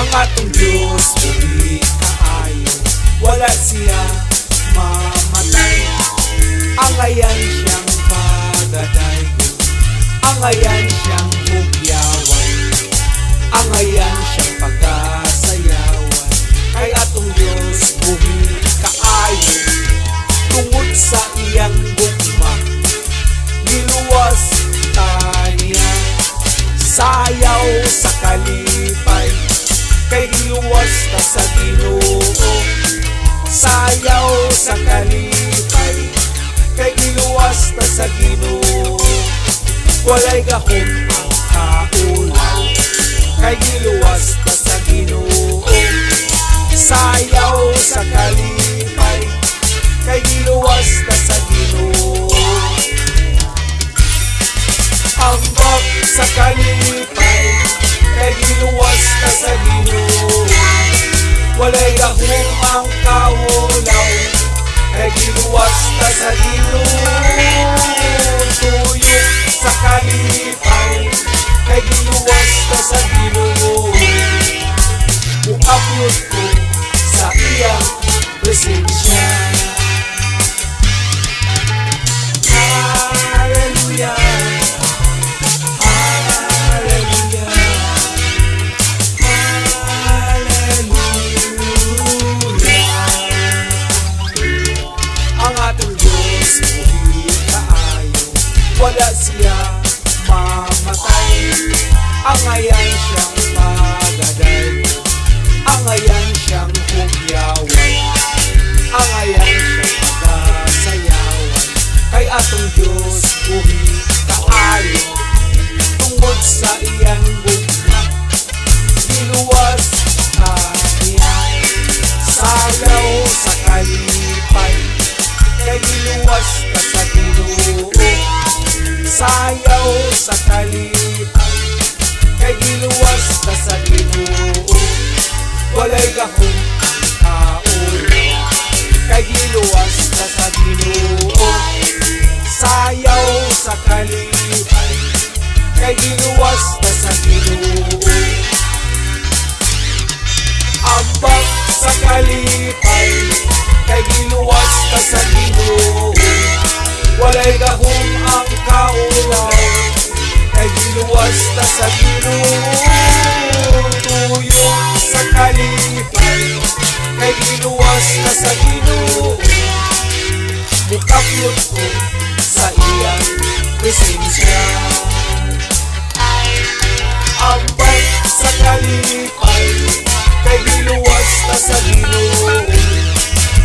Ang atong Diyos buhi kaayo, wala siya mamatay. Angayan siyang pagadaygon, angayan siyang hugyawan, angayan siyang pagasayawan. Kay atong Diyos buhi kaayo, tungod sa iyang gugma, giluwas ta niya. Sayaw sa kalipay, kay giluwas ta sa Ginoo. Sayaw sa kalipay, kay giluwas ta sa Ginoo. Walay gahom ang kaulaw, kay giluwas ta sa Ginoo. Sayaw sa kalipay, kay giluwas ta sa Ginoo. Ambak sa kalipay, kay giluwas ta sa Ginoo. Walay gahom ang kaulaw, kay giluwas ta sa Ginoo. Tuyok sa kalipay, kay giluwas ta sa Ginoo. Muapyot ko sa iyang presensya. Hallelujah, hallelujah, hallelujah. Ang atong Diyos buhi kaayo, wala siya mamatay. Angayan siyang pagadaygon, angayan siyang hugyawan, angayan siyang pagasayawan. Kay atong Diyos buhi kaayo, tungod sa iyang gugma, giluwas ta niya. Sayaw sa kalipay, kay giluwas ta sa Ginoo. Sayaw sa kalipay, kay giluwas ta sa Ginoo. Walay gahom ang kaulaw, kay giluwas ta sa Ginoo. Sayaw sa kalipay, kay giluwas ta sa Ginoo. Ambak sa kalipay, kay giluwas ta sa Ginoo. Walay gahom ang kaulaw, kay giluwas ta sa Ginoo. Tuyok sa kalipay, kay giluwas ta sa Ginoo. Mukapyot ko sa iyang presensya. Ambak sa kalipay, kay giluwas ta sa Ginoo.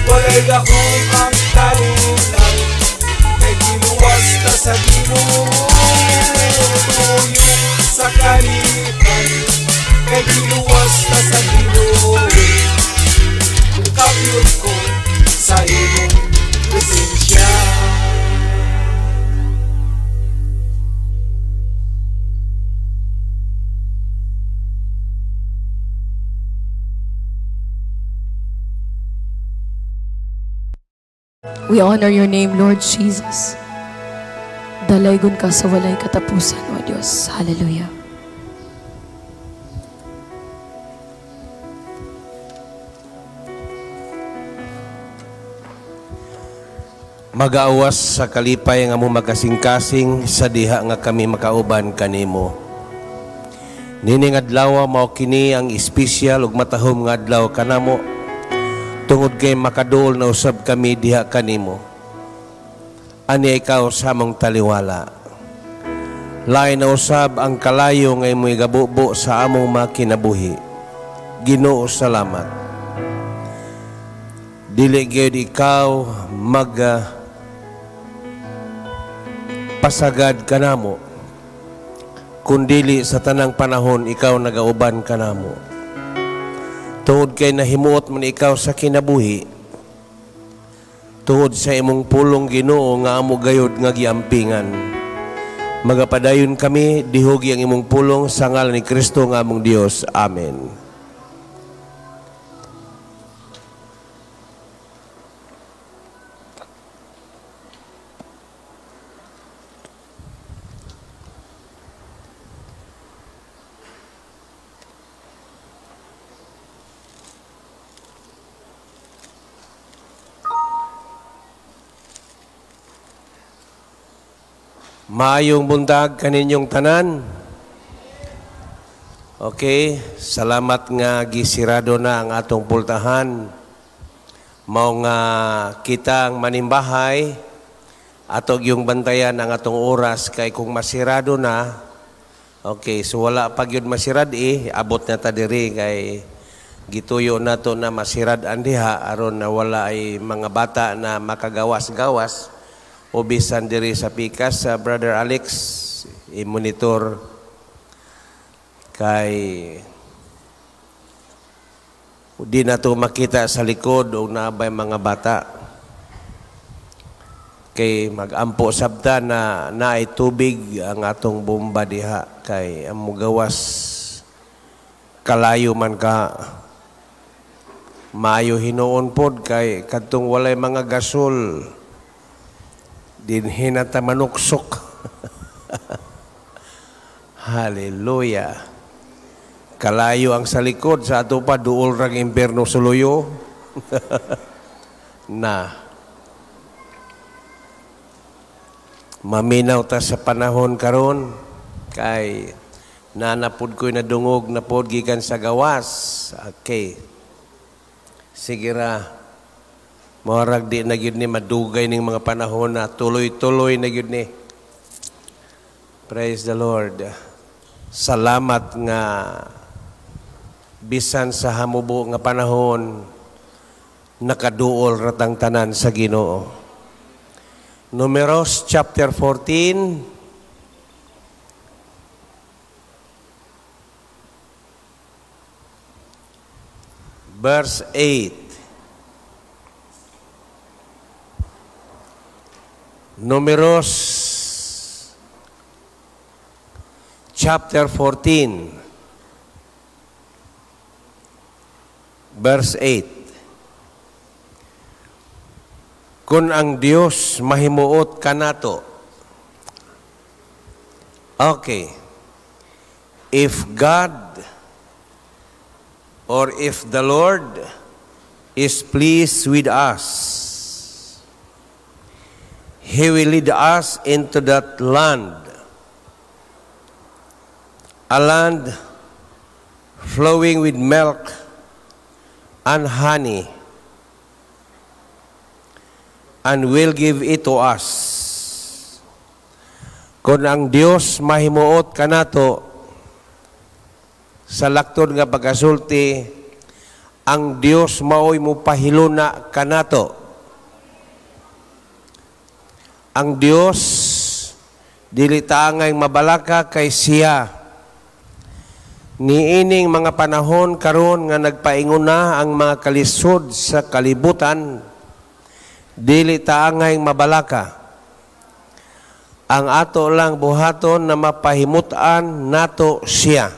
Walay gahom ang kaulaw, kay giluwas ta sa Ginoo. Tuyok sa kalipay, kay giluwas ta sa Ginoo. Mukapyot ko sa imong presensya. We honor your name, Lord Jesus. Dalaygon ka sa walay katapusan, O Diyos. Hallelujah. Magaawas sa kalipay nga mo magkasing-kasing sa diha nga kami makauban kanimo. Nining adlaw mao kini ang espesyal ug matahom nga adlaw kanamo, tungod kay makaduol na usab kami diha kanimo. Ani ikaw sa among taliwala. Lain na usab ang kalayo nga imoy gabubo sa among mga kinabuhi. Ginoo, salamat. Dili gyud ikaw mag pasagad kanamo, kundili sa tanang panahon ikaw nagauban kanamo. Tungod kay nahimuot man ikaw sa kinabuhi, tungod sa imong pulong, Ginoo, nga amo gayod nga giampingan. Magapadayon kami, dihugi ang imong pulong sa ngalan ni Kristo nga among Dios. Amen. Maayong buntag kaninyong tanan. Okay, salamat nga gisirado na ang atong pultahan. Mao nga kita ang manimbahay, ato yung bantayan ang atong oras kay kung masirado na, okay, so wala pa gyud masirad eh, abot na ta diri kay gituyo nato na masirad ang diha aron na wala ay mga bata na makagawas-gawas o bisan diri sa pikas sa Brother Alex i-monitor kay di na to makita sa likod o naabay mga bata kay magampo sabta na naay tubig ang atong bomba diha kay ang mugawas kalayo man ka maayo hinuon pod kay kadtong walay mga gasol dinhi na ta manuksok. Hallelujah. Kalayo ang sa likod sa ato pa duol rang impierno suluyo. Na maminaw ta sa panahon karon kay nanapod ko'y nadungog na pod gikan sa gawas. Okay. Sige ra. Murag di na gyud ni madugay ning mga panahon na tuloy-tuloy na gyud ni. Praise the Lord. Salamat nga bisan sa hamubo nga panahon nakaduol ratang tanan sa Ginoo. Numeros chapter 14, verse 8. Numeros chapter 14, verse 8. Kung ang Dios mahimuot kanato. Okay. If God or if the Lord is pleased with us, He will lead us into that land, a land flowing with milk and honey, and will give it to us. Kung ang Dios mahimuot kanato, sa laktod nga pagkasulti, ang Dios maoy mo pahiluna kanato. Ang Dios dili taangay mabalaka kay siya. Niining mga panahon karon nga nagpaingon na ang mga kalisod sa kalibutan, dili taangay mabalaka. Ang ato lang buhaton na mapahimutan nato siya.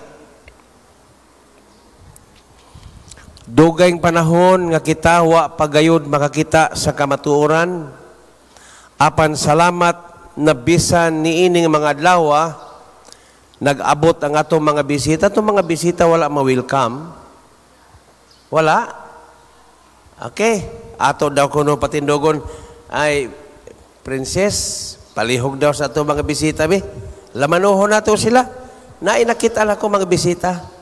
Dugayng panahon nga kita wa pagayod makakita sa kamatuoran, apan salamat na bisan niining mga adlaw nag-abot ang atong mga bisita. Atong mga bisita wala ma-welcome. Wala. Okay. Ato daw kuno patindogon ay princess, palihog daw sa atong mga bisita bi. Lamanuhon nato sila. Nainakita lang ko mga bisita.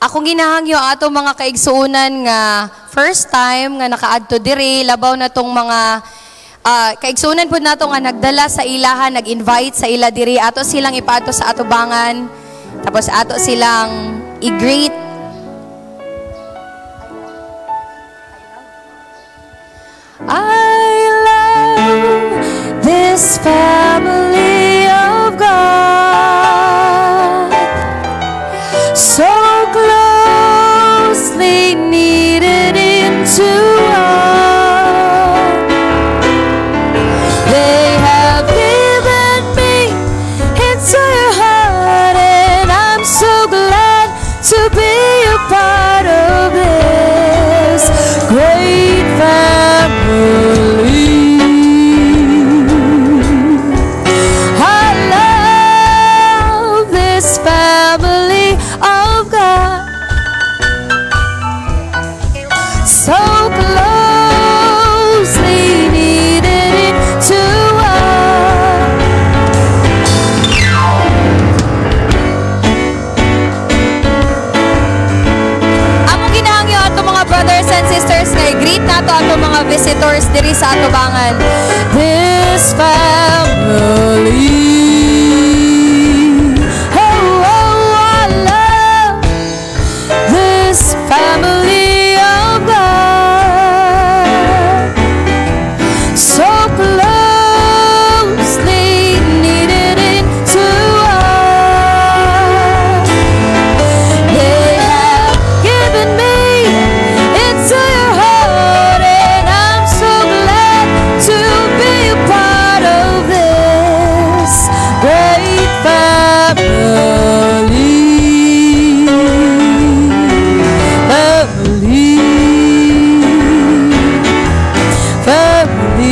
Akong ginahangyo ato mga kaigsuonan nga first time nga nakaadto diri, labaw na tong mga kaigsuonan pud nato nga nagdala sa ilahan, nag-invite sa ila diri, ato silang ipaadto sa atubangan, tapos ato silang i-greet. I love this family of God, so closely knitted into one. They have given me into your heart, and I'm so glad to be a part of this great family. course diri sa atubangan. This family. Oh, I love this family of God. So closely knitted into one. They have given me into your heart, and I'm so glad to be a part of this great family. Family. Family.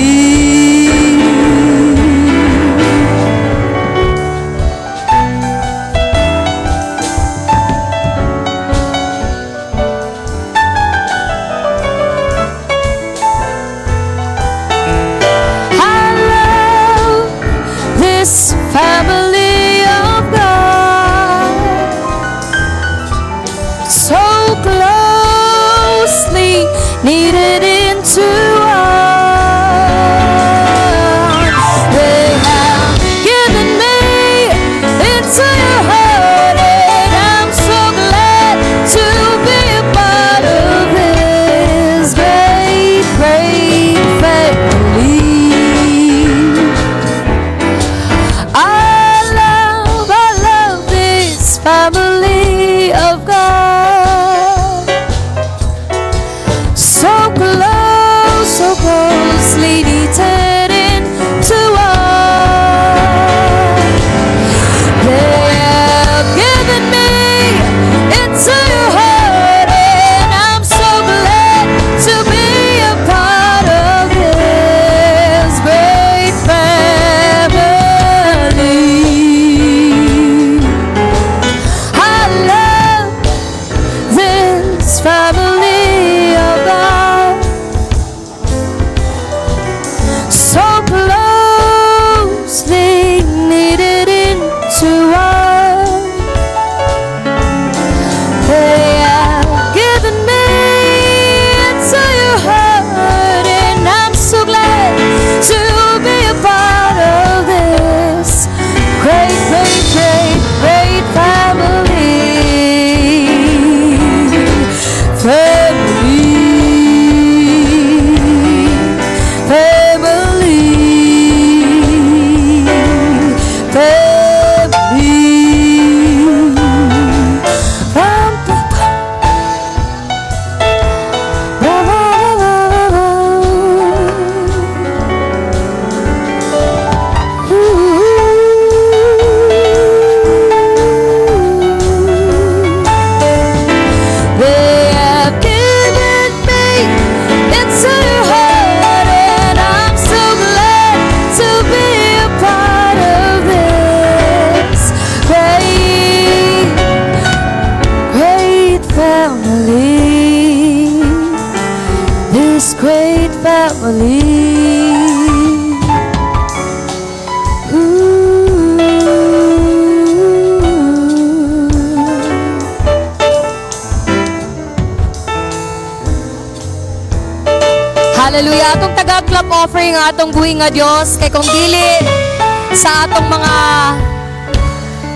I love this family of God, so closely knitted into one. They have given me into your heart, and I'm so glad to be a part of this great, great family. I love this family of God. So close, so closely knitted into one. They have given me into your heart, and I'm so glad to be a part of this great family. I love this family of God, so closely knitted into one. They have given me into your heart, and I'm so glad to be a part of this great, great, great, great family. Family. Family. Family. Pam, pam, pam. Ba, ba, ba, ba, ba. Ooh. They have given me into your heart, and I'm so glad to be a part of this great, great family. This great family. Ooh. Hallelujah. Atong taga-clap offering ang atong buhi nga Dios kay kung dili sa atong mga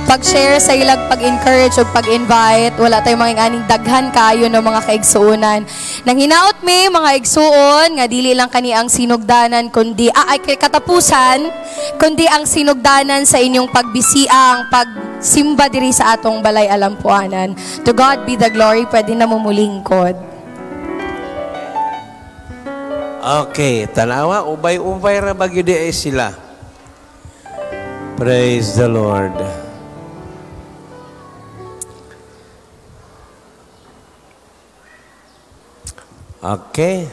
pag-share sa ilang pag-encourage o pag-invite, wala tayong mga aning daghan kayo ng mga kaigsuonan. Nang hinaot mi mga igsuon nga dili lang kani ang sinugdanan kundi ay katapusan kundi ang sinugdanan sa inyong pagbisiang pagsimba diri sa atong balay alampuanan. To God be the glory. Pwede na mumulingkod. Okay, tanawa, ubay-ubay ra ba gyud ay sila. Praise the Lord. Okay.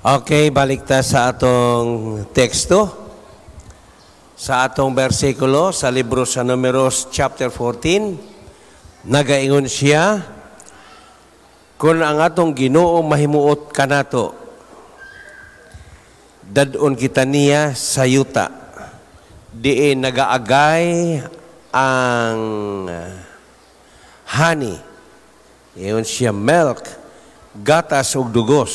Okay, balik ta sa atong teksto. Sa atong bersikulo sa libro sa Numeros chapter 14, nagaingon siya, kung ang atong Ginoo mahimuot kanato, dadon kita niya sa yuta. Diin nagaagay ang honey. Ingon siya, milk, gatas ug dugos.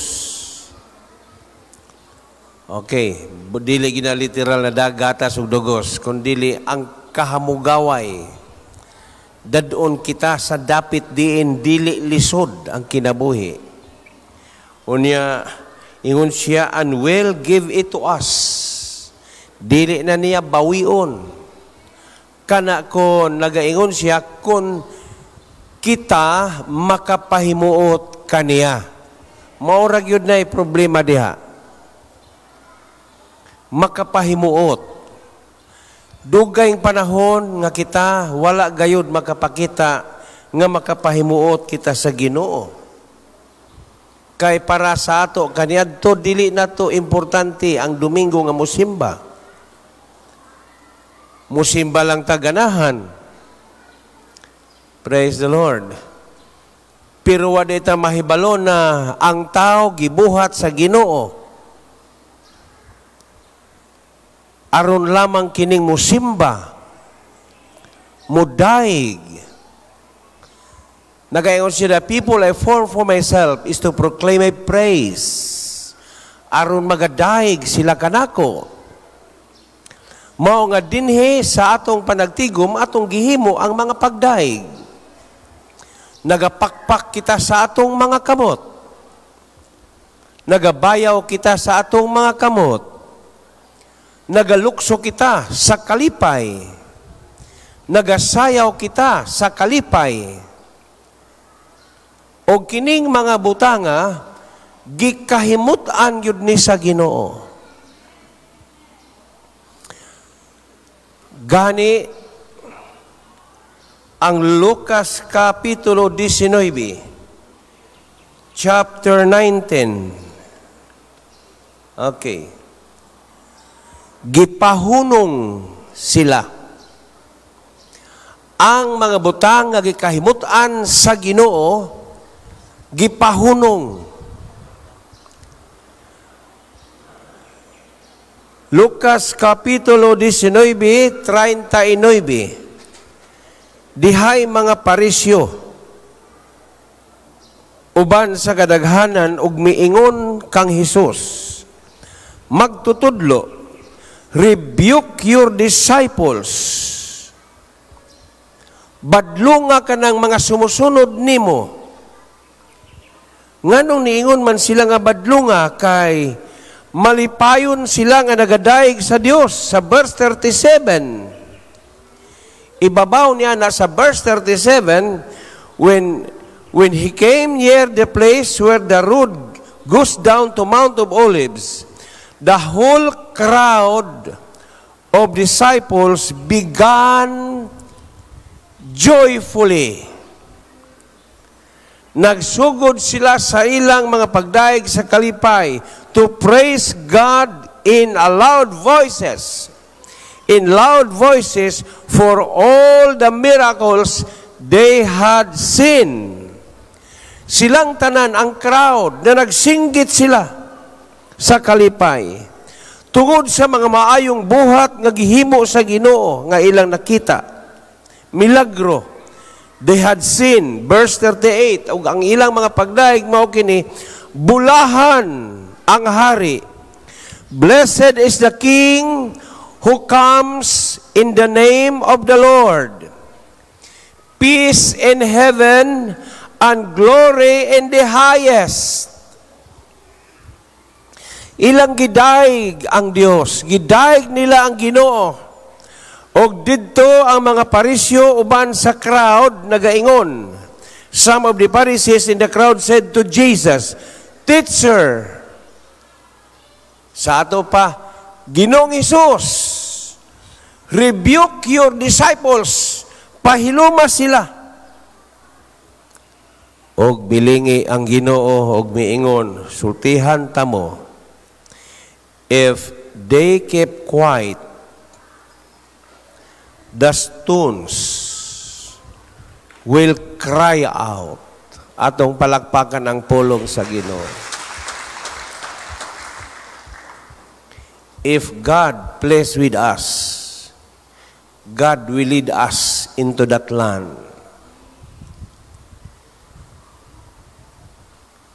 Okay, dili gina literal na gatas ug dugos, kundili ang kahamugaway. Dadon kita sa dapit diin dili lisod ang kinabuhi. Unya, ingon siya, "And will give it to us." Dili na niya bawion. Kana kon nagaingon siya kung kita makapahimuot kaniya. Mao ra gyud na problema diha. Makapahimuot. Dugayng panahon nga kita wala gayud makapakita nga makapahimuot kita sa Ginoo. Kay para sa ato kaniadto, dili nato importante ang Domingo nga musimba. Musimba lang taganahan. Praise the Lord. Pero wa ta mahibalo na ang tao gibuhat sa Ginoo aron lamang kining musimba, mudaig. Nagaingon siya, "The people I form for myself is to proclaim my praise." Aron magadaig sila kanako. Mao nga dinhi sa atong panagtigom, atong gihimo ang mga pagdaig. Nagapakpak kita sa atong mga kamot. Nagabayaw kita sa atong mga kamot. Nagalukso kita sa kalipay. Nagasayaw kita sa kalipay. O kining mga butanga, gikahimut-an yun ni sa Ginoo. Gani, ang Lucas Kapitulo 19, chapter 19. Okay. Gipahunong sila. Ang mga butang nga gikahimut-an sa Ginoo, gipahunong. Lucas Kapitulo 19, 39. Dihay mga Parisyo, uban sa kadaghanan ug miingon kang Hesus, "Magtutudlo, rebuke your disciples." Badlunga ka ng mga sumusunod nimo. Nganong niingon man sila nga badlunga? Kay malipayon sila nga nagadaig sa Dios sa verse 37. Ibabaw niya na sa verse 37, when he came near the place where the road goes down to Mount of Olives, the whole crowd of disciples began joyfully. Nagsugod sila sa ilang mga pagdaig sa kalipay, to praise God in a loud voices. In loud voices for all the miracles they had seen. Silang tanan, ang crowd, na nagsinggit sila sa kalipay tungod sa mga maayong buhat nga gihimo sa Ginoo nga ilang nakita. Milagro they had seen. Verse 38, ug ang ilang mga pagdaig mao kini: "Bulahan ang hari. Blessed is the King who comes in the name of the Lord. Peace in heaven and glory in the highest." Ilang gidaig ang Dios, gidaig nila ang Ginoo. Og didto ang mga Parisyo uban sa crowd nagaingon. Some of the Pharisees in the crowd said to Jesus, "Teacher," sa ato pa, "Ginoong Hesus, rebuke your disciples, pahiluma sila." Og bilingi ang Ginoo og miingon, "Sultihan tamo, if they keep quiet, the stones will cry out." Atong palakpakan ang pulong sa Ginoo. If God plays with us, God will lead us into that land.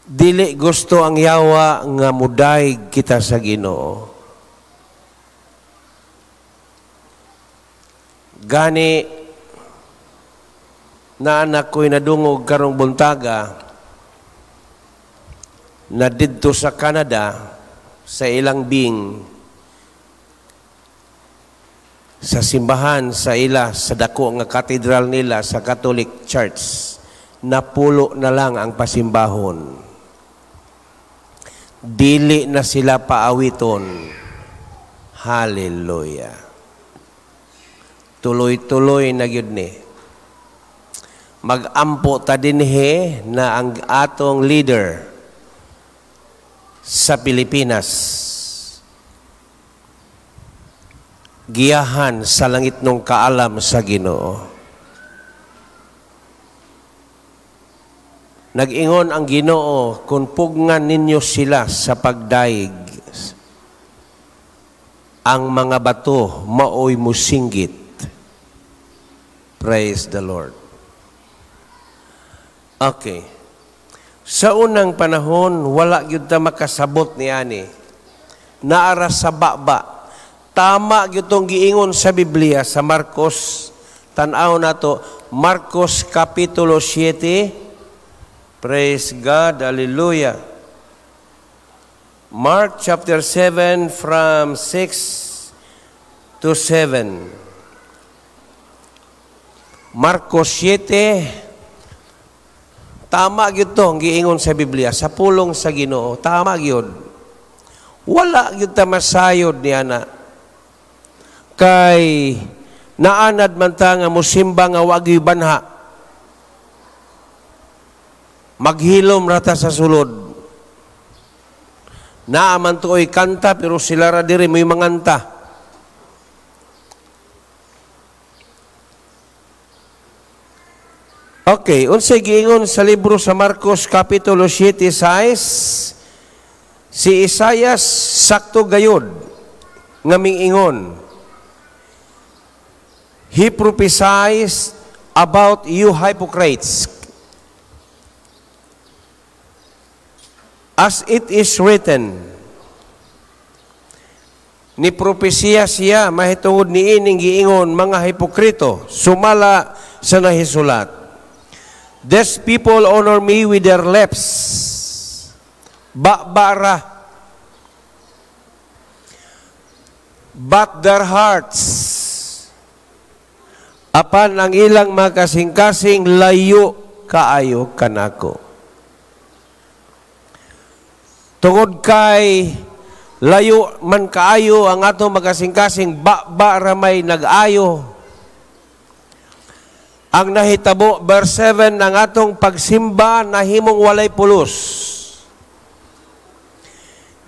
Dili gusto ang yawa nga mudayeg kita sa Ginoo. Gani na anak ko'y nadungog karong buntaga na didto sa Canada sa ilang bing sa simbahan sa ila sa dako nga katedral nila sa Catholic Church, napulo na lang ang pasimbahon. Dili na sila paawiton. Hallelujah. Tuloy-tuloy na gyud ni. Magampo ta dinhi na ang atong leader sa Pilipinas giyahan sa langit nung kaalam sa Ginoo. Nag-ingon ang Ginoo, kung pugnan ninyo sila sa pagdaig, ang mga bato maoy musinggit. Praise the Lord. Okay. Sa unang panahon, wala gyud ta makasabot ni ani. Naara sa baba. Tama gyud tong giingon sa Biblia sa Marcos. Tan-aw nato, Marcos Kapitulo 7. Praise God, hallelujah. Mark chapter 7 from 6 to 7. Marcos 7, tama gyud to ang giingon sa Biblia, sa pulong sa Ginoo, tama gyud. Wala gyud ta masayod ni ana. Kay naanad man ta nga mosimba nga wa gyud banha. Maghilom rata sa sulod. Naaman tuoy kanta pero sila ra diri may manganta. Okay, unsay giingon sa libro sa Marcos Kapitulo 7:6? Si Isayas sakto gayod nga mingingon. He prophesies about you hypocrites. As it is written, ni propesiya siya mahitungod ni ining giingon mga hipokrito, sumala sa nahisulat. These people honor me with their lips. Ba-bara. But their hearts, apan ang ilang makasing-kasing layo kaayo kanako. Tungod kay layo man kaayo ang atong makasing-kasing, ba-ba ramay nag-ayo. Ang nahitabo, verse 7, ang atong pagsimba nahimong walay pulos.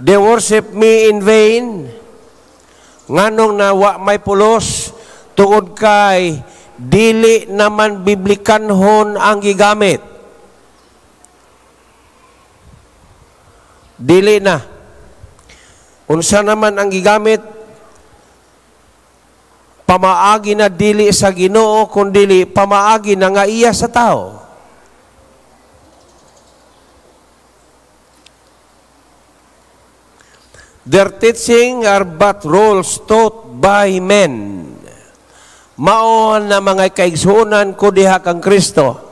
They worship me in vain. Nganong nawa may pulos, tungod kay dili naman biblikanhon ang gigamit. Dili na. Unsa naman ang gigamit? Pamaagi na dili sa Ginoo, kundili pamaagi na nga iya sa tao. Their teaching are but rules taught by men. Mao na mga kaigsuonan ko diha kang Kristo.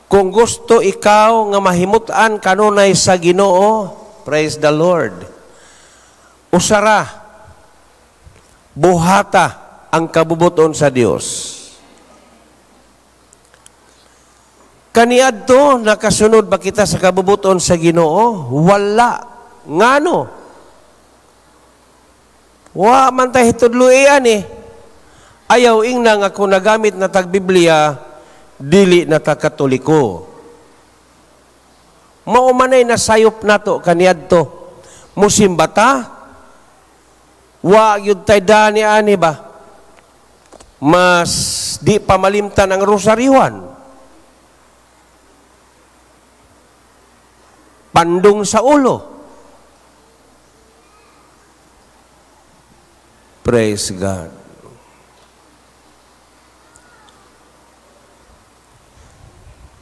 Kung gusto ikaw nga mahimutan kanunay sa Ginoo, praise the Lord. Usara, buhata ang kabubuton sa Dios. Kaniadto nakasunod ba kita sa kabubuton sa Ginoo? Wala. Ngano? Wa man ta hitudloian eh. Ayaw ingna nga kung nagamit na tag Biblia, dili na ta Katoliko. Mao manay nasayop nato kaniadto. Musimba ta? Wa gyud tay dani ani ba? Mas di pa malimtan ang rosaryohan. Pandong sa ulo. Praise God.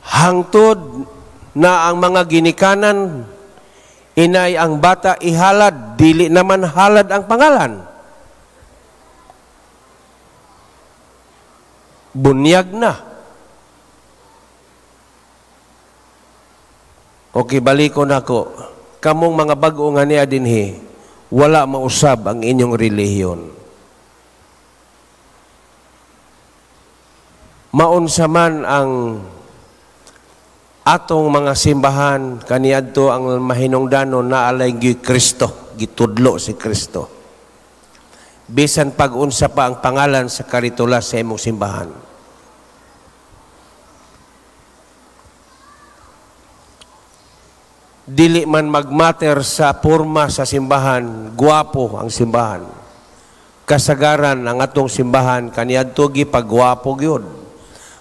Hangtod na ang mga ginikanan inay ang bata ihalad, dili naman halad ang pangalan. Bunyag na. Okay, balikon ako. Kamong mga bag-o nga niya dinhi, wala mausab ang inyong relihiyon. Maunsa man ang atong mga simbahan kaniadto ang mahinungdanon na alay gi Kristo, gitudlo si Kristo. Bisan pag-unsa pa ang pangalan sa karitula sa imong simbahan. Dili man magmatter sa porma sa simbahan, guwapo ang simbahan. Kasagaran ang atong simbahan kaniadto gipagwapo gyud.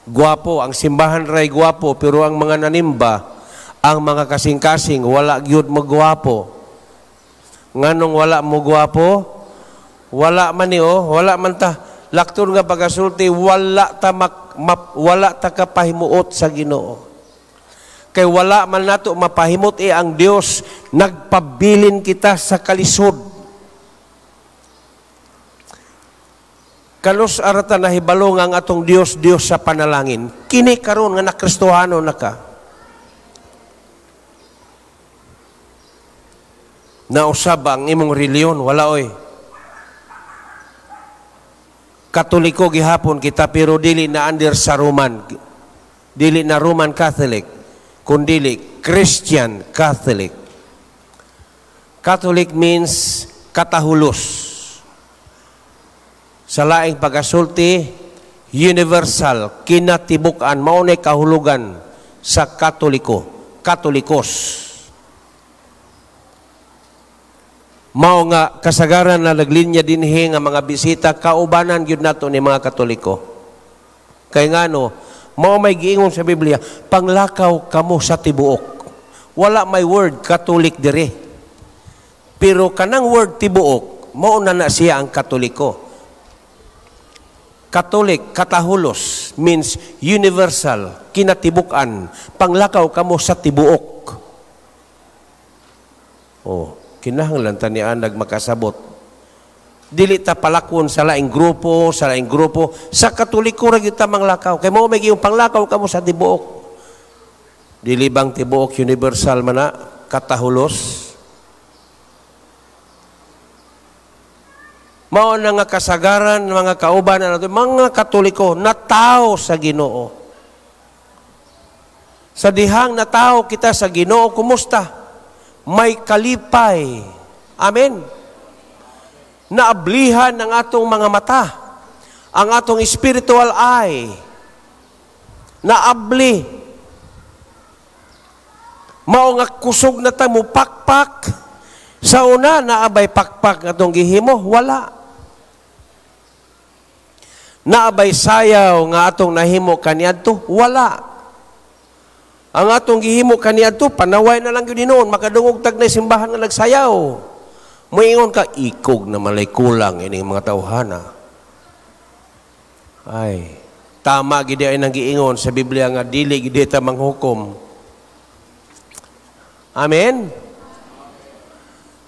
Guwapo ang simbahan ray guwapo, pero ang mga nanimba, ang mga kasing-kasing wala gyud magwapo. Nganong wala mo guwapo? Wala man ni oh, wala man ta lakton nga pagasulti, wala ta wala ta kapahimuot sa Ginoo. Kay wala man nato mapahimot ang Dios, nagpabilin kita sa kalisod. Kanus arata nahibalo nga ang atong Dios, Dios sa panalangin. Kini karon nga nakristohano na ka. Nausab ang imong reliyon, wala oy. Katoliko gihapon kita pero dili na under sa Roman. Dili na Roman Catholic, kundili Christian Catholic. Catholic means katahulos. Sa laing pagasulti, universal, kinatibuk-an, maunay kahulugan sa Katoliko, Katolikos. Mao nga kasagaran na naglinya dinhi nga mga bisita, kaubanan gyud nato ni mga Katoliko. Kay ngano, mao may giingon sa Biblia, panglakaw kamo sa tibuok. Wala may word Catholic dire. Pero kanang word tibuok, mao na na siya ang Katoliko. Catholic, katahulos, means universal, kinatibukan, panglakaw kamo sa tibuok. Oh, kinahanglan ta niya nagmakasabot. Dili ta palakwon sa laing grupo, sa laing grupo. Sa Katoliko ra gyud ta manglakaw. Kay mao may giyong panglakaw kamo sa tibuok. Dili bang tibuok universal man na, katahulos? Mao na nga kasagaran, mga kauban na nato, mga Katoliko, natao sa Ginoo. Sa dihang natao kita sa Ginoo, kumusta? May kalipay. Amen. Naablihan ang atong mga mata, ang atong spiritual eye. Naabli. Mao nga kusog na ta mo pakpak. Sa una, naabay pakpak atong gihimo? Wala. Naabay sayaw nga atong nahimo kaniadto? Wala. Ang atong gihimo kaniadto, panaway na lang yun noon, makadungog tag na simbahan nga nagsayaw. Moingon ka, ikog na malay kulang ining mga tawhana. Ay, tama gid ay nang giingon sa Biblia nga dili gid ta manghukom. Amen.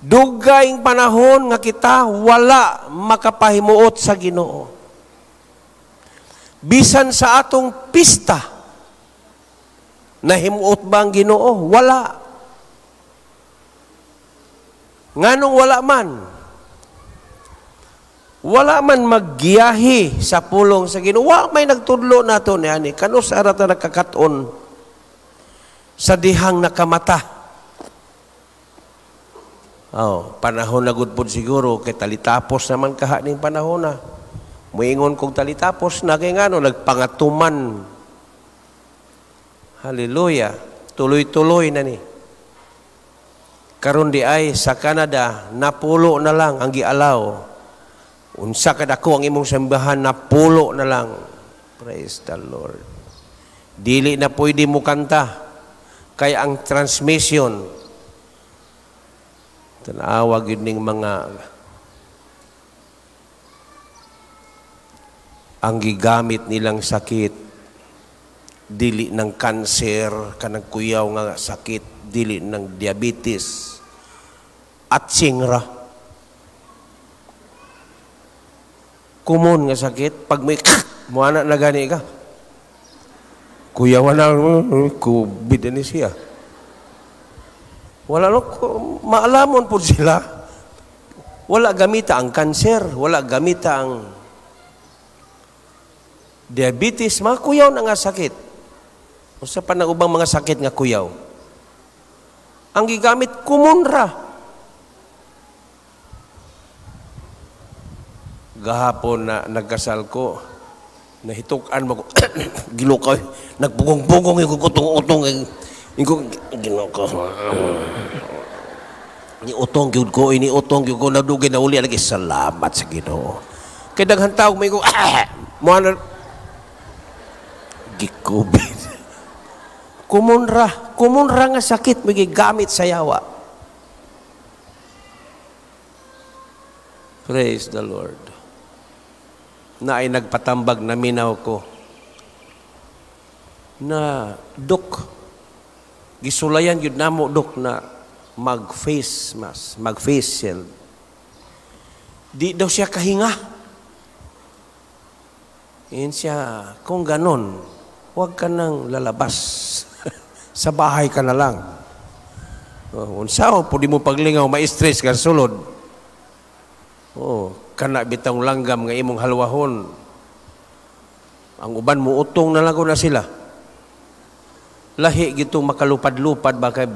Dugayng panahon nga kita wala makapahimuot sa Ginoo. Bisan sa atong pista, nahimuot ba ang Ginoo? Wala. Nganong wala man? Wala man maggiyahi sa pulong sa Ginoo. Wa may nagtudlo nato niani. Kanus ara ta nagkakat-on sa dihang nakamata. Oh, panahon na gud pod siguro kay talitapos naman kaha ning panahon na. Muingon kog talitapos na kay ngano nagpangatuman. Hallelujah. Tuloy-tuloy na ni. Karon di ay sa Canada napulo na lang ang gialaw. Unsa kadako ang imong simbahan, napulo na lang. Praise the Lord. Dili na pwede mo kanta kay ang transmission. Tanawag yun ning mga Ang gigamit nilang sakit, dili ng kanser, kanang kuyaw nga sakit, dili ng diabetes, at singra. Kumon nga sakit, pag may muana na gani ka. Kuyawan na, kubid ni siya. Wala no, maalamon po sila. Wala gamita ang kanser, wala gamita ang diabetes, mga kuyaw na nga sakit. Usa pa na ubang mga sakit nga kuyaw. Ang gigamit, kumonra. Gahapon na nagkasal ko, nahituk-an mo ko, gilukaw, nagpugong-pugong, yung kutong-utong, yung gilukaw. Ni utong gyud ko, ini utong gyud ko, nadugay na uli, lagi salamat sa Ginoo. Kay daghan tawo may ko, mo na gikubid. Kumonra, kumonra nga sakit may gigamit sa yawa. Praise the Lord. Na ay nagpatambag na minaw ko na dok, gisulayan gyud namo dok na mag-face mask, mag-face shield. Di daw siya kahinga. Yun siya, kung ganon, huwag ka nang lalabas. Sa bahay ka na lang. Unsa, pwede mo paglingaw, ma-stress ka sulod. Oh, kana bitang langgam nga imong halwahon. Ang uban mo utong na lang na sila. Lahi gitong makalupad-lupad baka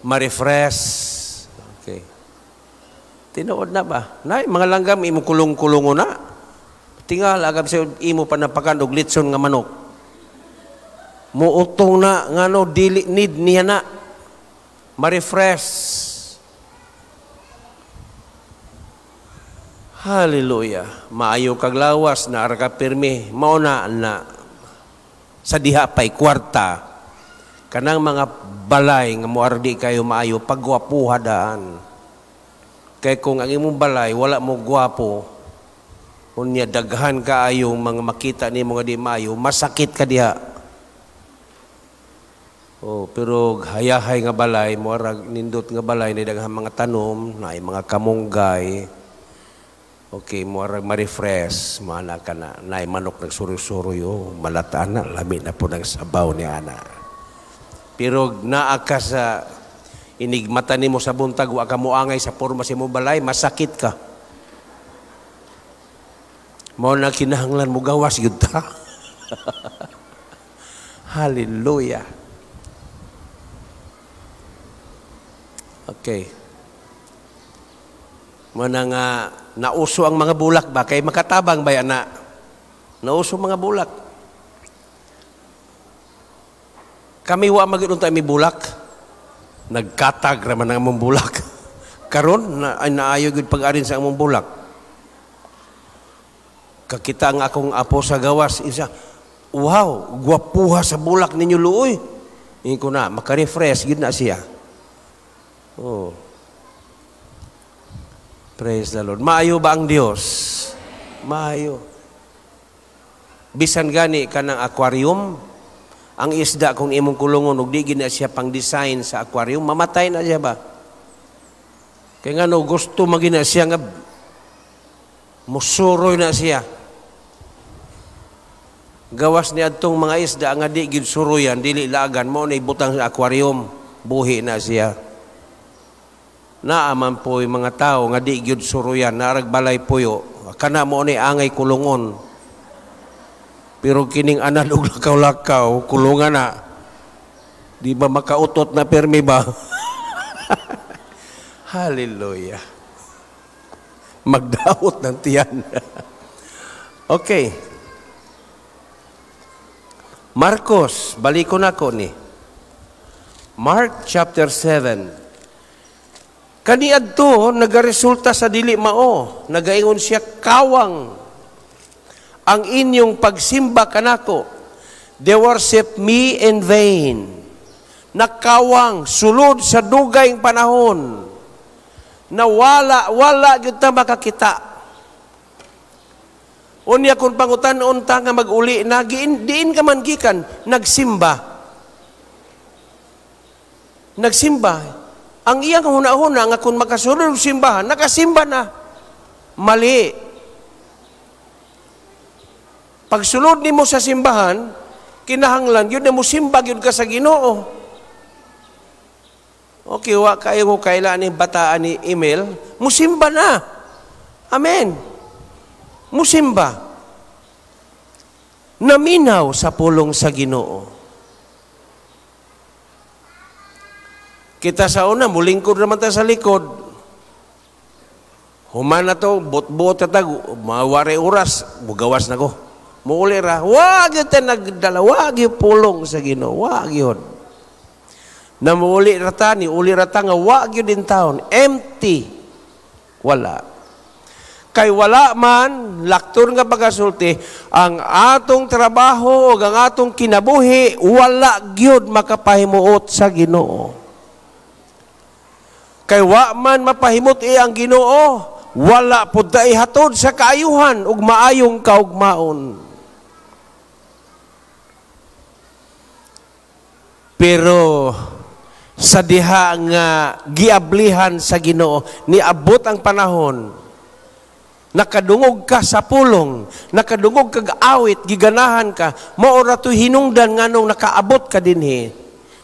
ma-refresh. Okay. Tinuod na ba? Nay, mga langgam imong kulong-kulungo na. Tingal agam sa imo panapakan og litson nga manok. Muutong na ngano dili need niya na ma-refresh. Hallelujah. Maayo kag lawas na ara ka pirmi. Mao na na sa diha pay kwarta kanang mga balay nga moardi kayo maayo pagwapuha daan. Kay kung ang imong balay wala mo gwapo, unya daghan kaayo mga makita nimo nga di maayo, masakit ka diha. Oh, pero hayahay nga balay, moarag nindot nga balay ni daghang mga tanom, naay mga kamunggay. Okay, moarag ma-refresh, maana ka na, naay manok nagsuroy-suroy, oh, malata na, lami na po ng sabaw ni ana. Pero naa ka sa inigmata nimo sa buntag, wa ka moangay sa porma sa imong balay, masakit ka. Mao na kinahanglan mo gawas gyud ta. Hallelujah. Okay. Mao na nga nauso ang mga bulak ba kay makatabang ba na? Nauso mga bulak. Kami wa magyud unta mi bulak. Nagkatag ra man ang among bulak. Karon na naayo gyud pag-arin sa among bulak. Kakita ang akong apo sa gawas, isa, wow, gwapuha sa bulak ninyo luoy. Ingon ko na, maka-refresh gyud na siya. Oh. Praise the Lord. Maayo ba ang Dios? Maayo. Bisan gani kanang aquarium, ang isda kung imong kulungon og di gid na siya pang design sa aquarium, mamatay na siya ba? Kay ngano gusto magina siya nga musuroy na siya. Gawas ni adtong mga isda nga di gid suroyan, dili laagan, mao na ibutang sa aquarium, buhi na siya. Naaman po yung mga tao nga di gyud suroyan, naarag balay puyo, kana mo ni angay kulungon. Pero kining anan og lakaw-lakaw, kulungan na. Di ba makautot na permi ba? Hallelujah. Magdaot ng tiyan. Okay. Marcos, balikon ako ni. Mark chapter 7. Kaniadto nagaresulta sa dili mao, nagaingon siya kawang ang inyong pagsimba kanako. They worship me in vain. Nakawang sulod sa dugay panahon. Na wala gyud ta makakita. Unya kung pangutan-on ta nga mag-uli na, diin ka man gikan, nagsimba. Nagsimba. Ang iyang huna-huna nga kung makasulod simbahan, nakasimba na. Mali. Pagsulod nimo sa simbahan, kinahanglan yun na mo simba yun ka sa Ginoo. Okay, wa kayo ko kailan ni bataan ni email, musimba na. Amen. Musimba. Naminaw sa pulong sa Ginoo. Kita sa una, mulingkod naman tayo sa likod. Human na to, bot-bot na tag, mawari oras, bugawas na ko. Muuli ra, wag yun tayo nagdala, wag yun pulong sa Ginoo, wag yun. Na muuli rata, ni uli rata nga wag yun din taon, empty. Wala. Kay wala man, laktor nga pagasulti, ang atong trabaho o ang atong kinabuhi, wala gyud makapahimuot sa Ginoo. Kay wa man mapahimot ang Ginoo, wala pud ta ihatod sa kaayuhan ug maayong kaugmaon. Pero sa diha nga giablihan sa Ginoo, niabot ang panahon, nakadungog ka sa pulong, nakadungog kag awit, giganahan ka, mao ra to'y hinungdan nganong nakaabot ka dinhi.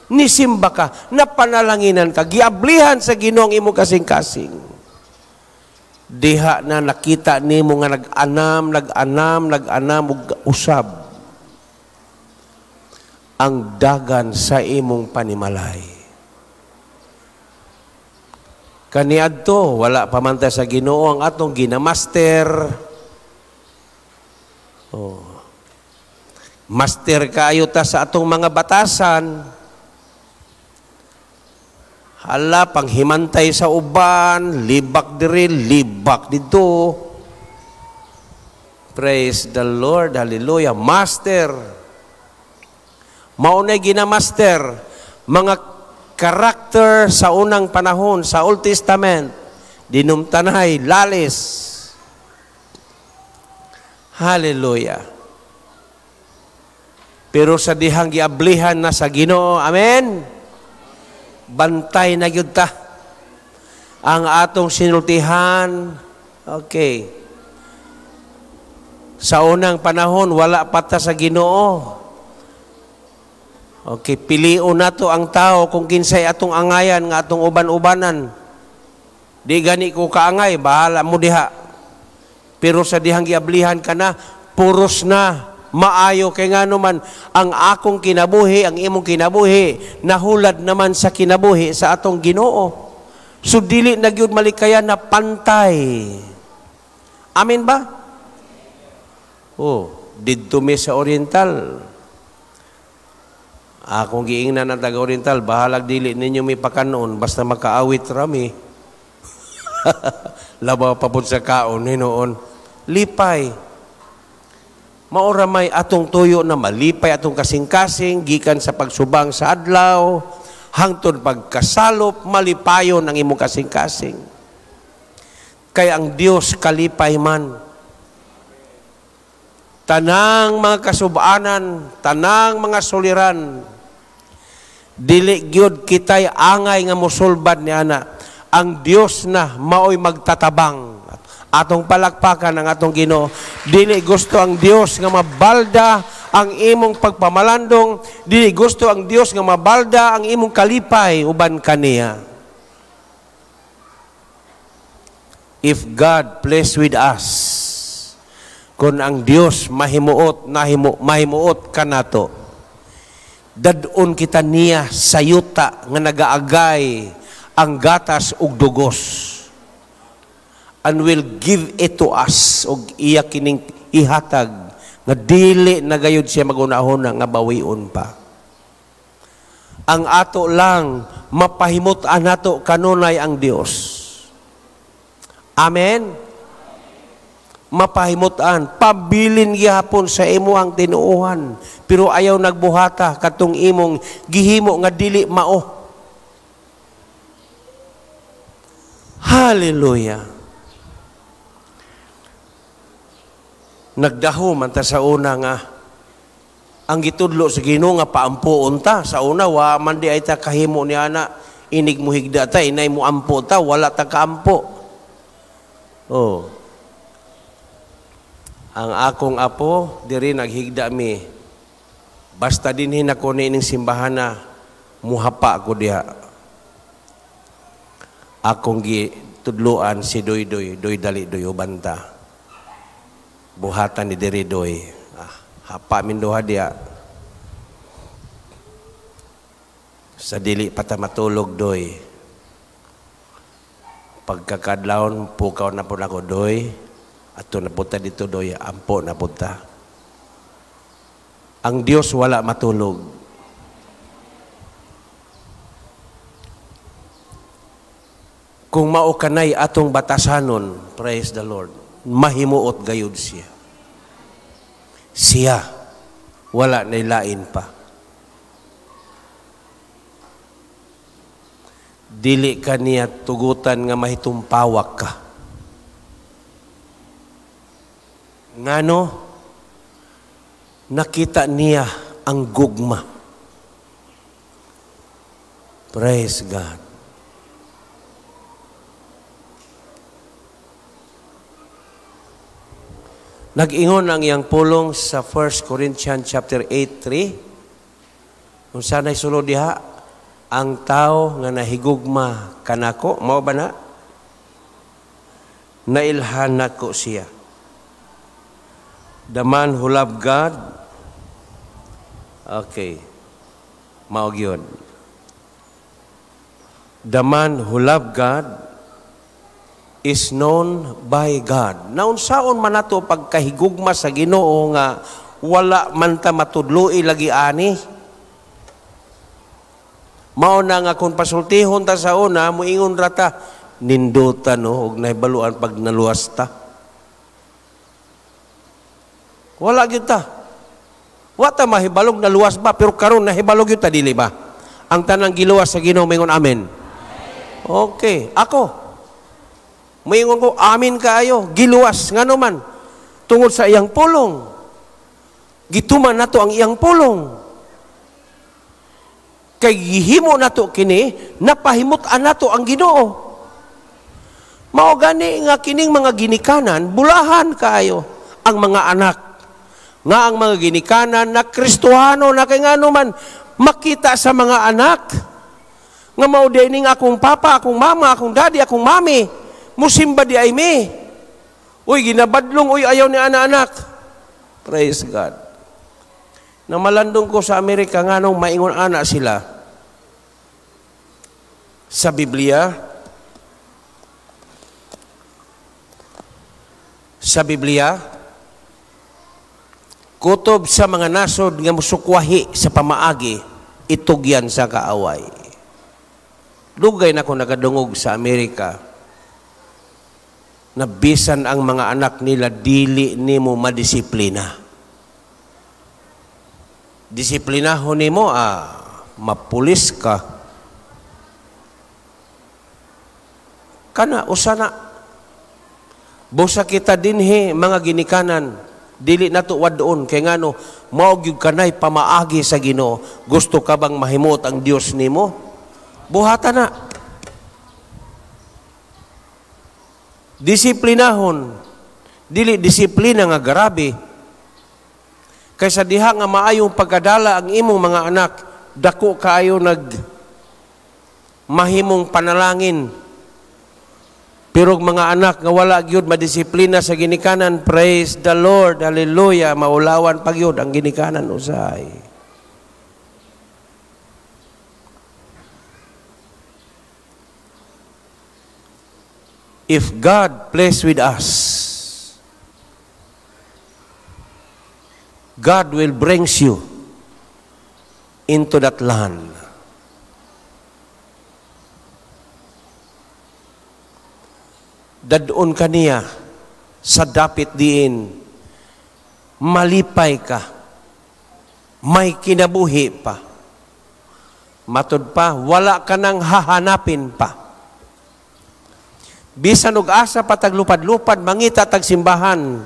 Nisimba ka, napanalanginan ka, giablihan sa Ginoo ang imong kasing-kasing. Diha na nakita nimo nga nag-anam, nag-anam, nag-anam ug usab ang dagan sa imong panimalay. Kaniadto wala pa man ta sa Ginoo ang atong ginamaster. Oh. Master kaayo ta sa atong mga batasan. Hala, panghimantay sa uban, libak diri, libak dito. Praise the Lord, hallelujah. Master. Maunay ginamaster mga karakter sa unang panahon sa Old Testament, dinumtanay, lalis. Hallelujah. Pero sa dihang giablihan na sa Ginoo, amen. Bantay na gyud ta ang atong sinultihan. Okay. Sa unang panahon wala pa ta sa Ginoo. Okay, pilion nato ang tao kung kinsay atong angayan nga atong uban-ubanan. Di gani ko kaangay, bahala mo diha. Pero sa dihang giablihan ka na, puros na, maayo kay ngano man ang akong kinabuhi, ang imong kinabuhi, nahulad naman sa kinabuhi sa atong Ginoo. So dili na gyud malikayan na pantay. Amen ba? Oh, didto mi sa Oriental. Akong giingnan ang taga-Oriental, bahalag dili ninyo may pakanon, basta makaawit rami. Labaw pa po sa kaon, hinoon. Lipay. Maura may atong tuyo na malipay atong kasing-kasing, gikan sa pagsubang sa adlaw, hangtod pagkasalop, malipayon ang imong kasing-kasing. Kaya ang Dios kalipay man. Tanang mga kasubanan, tanang mga suliran, dili gyud kitay angay nga mosulbad ni ana. Ang Dios na maoy magtatabang. Atong palakpakan ang atong Ginoo. Dili gusto ang Dios nga mabalda ang imong pagpamalandong, dili gusto ang Dios nga mabalda ang imong kalipay uban kaniya. If God pleased with us, kung ang Dios mahimuot, mahimuot kanato, dadon kita niya sa yuta nga nagaagay ang gatas ug dugos, and will give it to us, og iya kining ihatag nga dili na gayud siya magunahona nga bawion pa. Ang ato lang mapahimut-an nato kanunay ang Dios. Amen. Mapahimut-an, pabilin gihapon sa imuhang tinuohan, pero ayaw nagbuhata katong imong gihimo nga dili mao. Hallelujah. Nagdaho man ta sa una nga ang gitudlo sa Ginoo nga paampoon ta. Sa una wa man di ay ta kahimo ni ana, inig mo higda ta, inay mo ampo ta, wala ta kaampo. Oh. Ang akong apo diri naghigda mi. Basta dinhi nako niining simbahana, muhapa ako diha. Akong gitudloan si Doy-Doy, Doy dali Doy ubanta. Buhatan ni diri Doy. Hapa min duha diha. Sa dili pa ta matulog Doy. Pagkakadlawon pukaw na po nako Doy. Ato na punta dito Doy, ampo na punta. Ang Dios wala matulog. Kung mao kanay atong batasanon, praise the Lord, mahimuot gayud siya. Siya, wala na lain pa. Dili ka niya tugutan nga mahitumpawak ka. Ngano, nakita niya ang gugma. Praise God. Nag-ingon ang iyang pulong sa 1 Corinthians chapter 8:3. Kung sana'y sulod diha, ang tao nga nahigugma kanako, mao ba na? Nailhan nako siya. The man who loved God, okay, mao gyud. The man who loved God is known by God. Naunsaon man nato pagkahigugma sa Ginoo nga wala man ta matudloi lagi ani. Mao na nga kung pasultihon ta sa una, muingon ra ta, ninduta no, og nahibaluan pag naluwas ta. Wala gyud ta. Wa ta mahibalog naluwas ba, pero karon nahibalog gyud ta dili ba? Ang tanang giluwas sa Ginoo moingon amen. Okay, ako moingon ko amin kaayo, giluwas ngano man tungod sa iyang pulong. Gituman nato ang iyang pulong. Kay gihimo nato kini, napahimut-an nato ang Ginoo. Mao gani nga kining mga ginikanan, bulahan kaayo ang mga anak. Nga ang mga ginikanan na Kristohano na kay ngano man makita sa mga anak nga mao dining akong papa, akong mama, akong daddy, akong mami, musimba di ay mi. Uy, ginabadlong, uy, ayaw ni anak-anak. Praise God. Namalandong ko sa Amerika nga nung maingon anak sila sa Biblia, kutob sa mga nasod nga musukwahi sa pamaagi, itugyan sa kaaway. Dugay na ko nakadungog sa Amerika na bisan ang mga anak nila dili nimo madisiplina. Disiplinahon nimo, mapulis ka. Kana usa na. Busa kita dinhi mga ginikanan, dili nato wad-on kay ngano mao gyud kanay pamaagi sa Ginoo. Gusto ka bang mahimot ang Dios nimo? Buhata na. Disiplinahon, dili disiplina nga grabe. Kaysa diha nga maayong pagkadala ang imong mga anak, dako kaayo nag mahimong panalangin. Pero mga anak nga wala gyud madisiplina sa ginikanan, praise the Lord, hallelujah, maulawan pa gyud ang ginikanan usahay. If God plays with us, God will bring you into that land. Dadon ka niya sa dapit diin, malipay ka, may kinabuhi pa. Matod pa, wala ka nang hahanapin pa. Bisan og asa pa taglupad-lupad, mangita tag simbahan,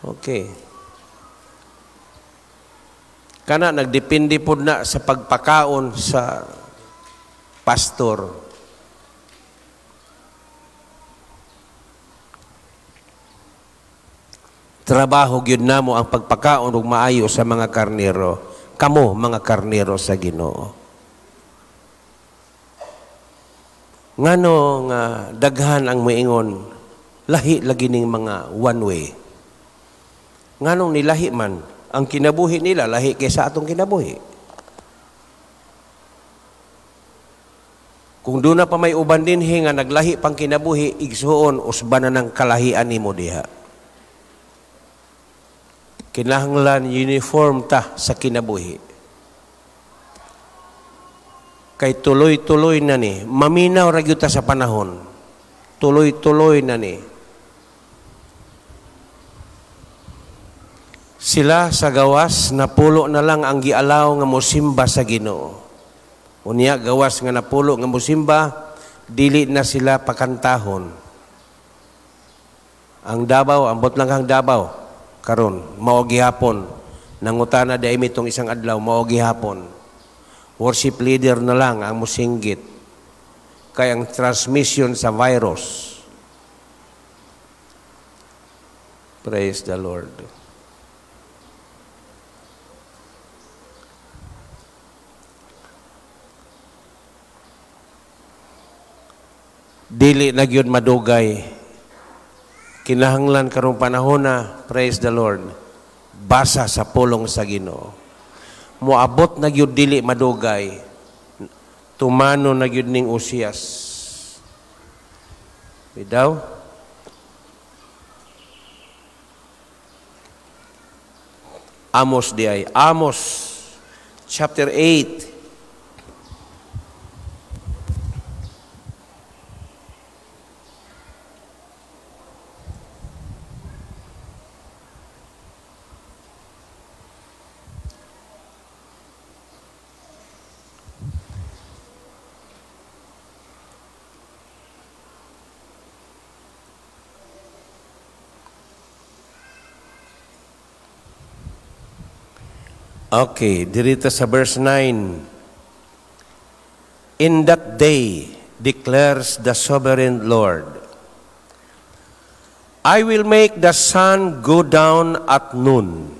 Okay. Kana nagdepende pod na sa pagpakaon sa pastor. Trabaho gyud namo ang pagpakaon og maayo sa mga karnero. Kamo mga karnero sa Ginoo. Ngano nga daghan ang moingon, lahi lagi ning mga one way. Nganong nilahi man ang kinabuhi nila, lahi kaysa atong kinabuhi. Kung doon na pa may uban dinhi nga naglahi pang kinabuhi, igsuon usban na ng kalahian nimo diha. Kinahanglan uniform ta sa kinabuhi. Kay tuloy-tuloy na ni, maminaw ra gyud ta sa panahon. Tuloy-tuloy na ni. Sila sa gawas napulo na lang ang gialaw nga mosimba sa Ginoo. Unya gawas nga napulo nga mosimba, dili na sila pakantahon. Ang Davao, ambot lang kang Davao karon, mao gihapon. Nangutana di ay mitong isang adlaw, mao gihapon. Worship leader na lang ang musinggit kay ang transmission sa virus. Praise the Lord. Dili na gyud madugay. Kinahanglan karong panahon na, praise the Lord, basa sa pulong sa Ginoo. Moabot na gyud dili madugay. Tumano na gyud ning Osias. Bidaw? Amos di ay. Amos chapter 8. Okay, dirito sa verse 9. In that day, declares the sovereign Lord, I will make the sun go down at noon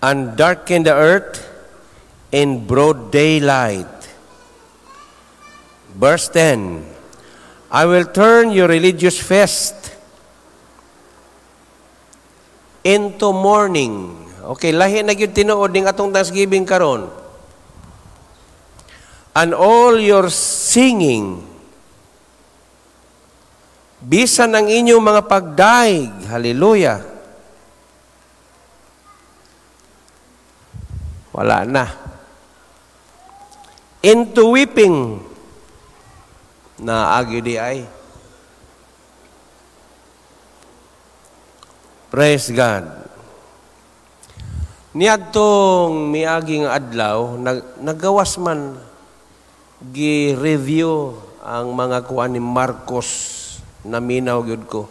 and darken the earth in broad daylight. Verse 10, I will turn your religious feast into mourning. Okay, lahi na gyud tinuod ning atong Thanksgiving karon. And all your singing, bisan ang inyong mga pagdaig, hallelujah, wala na. Into weeping, naagi di ay. Praise God. Niadtong miaging adlaw, nagawas man gi-review ang mga kuan ni Marcos, naminaw gyud ko.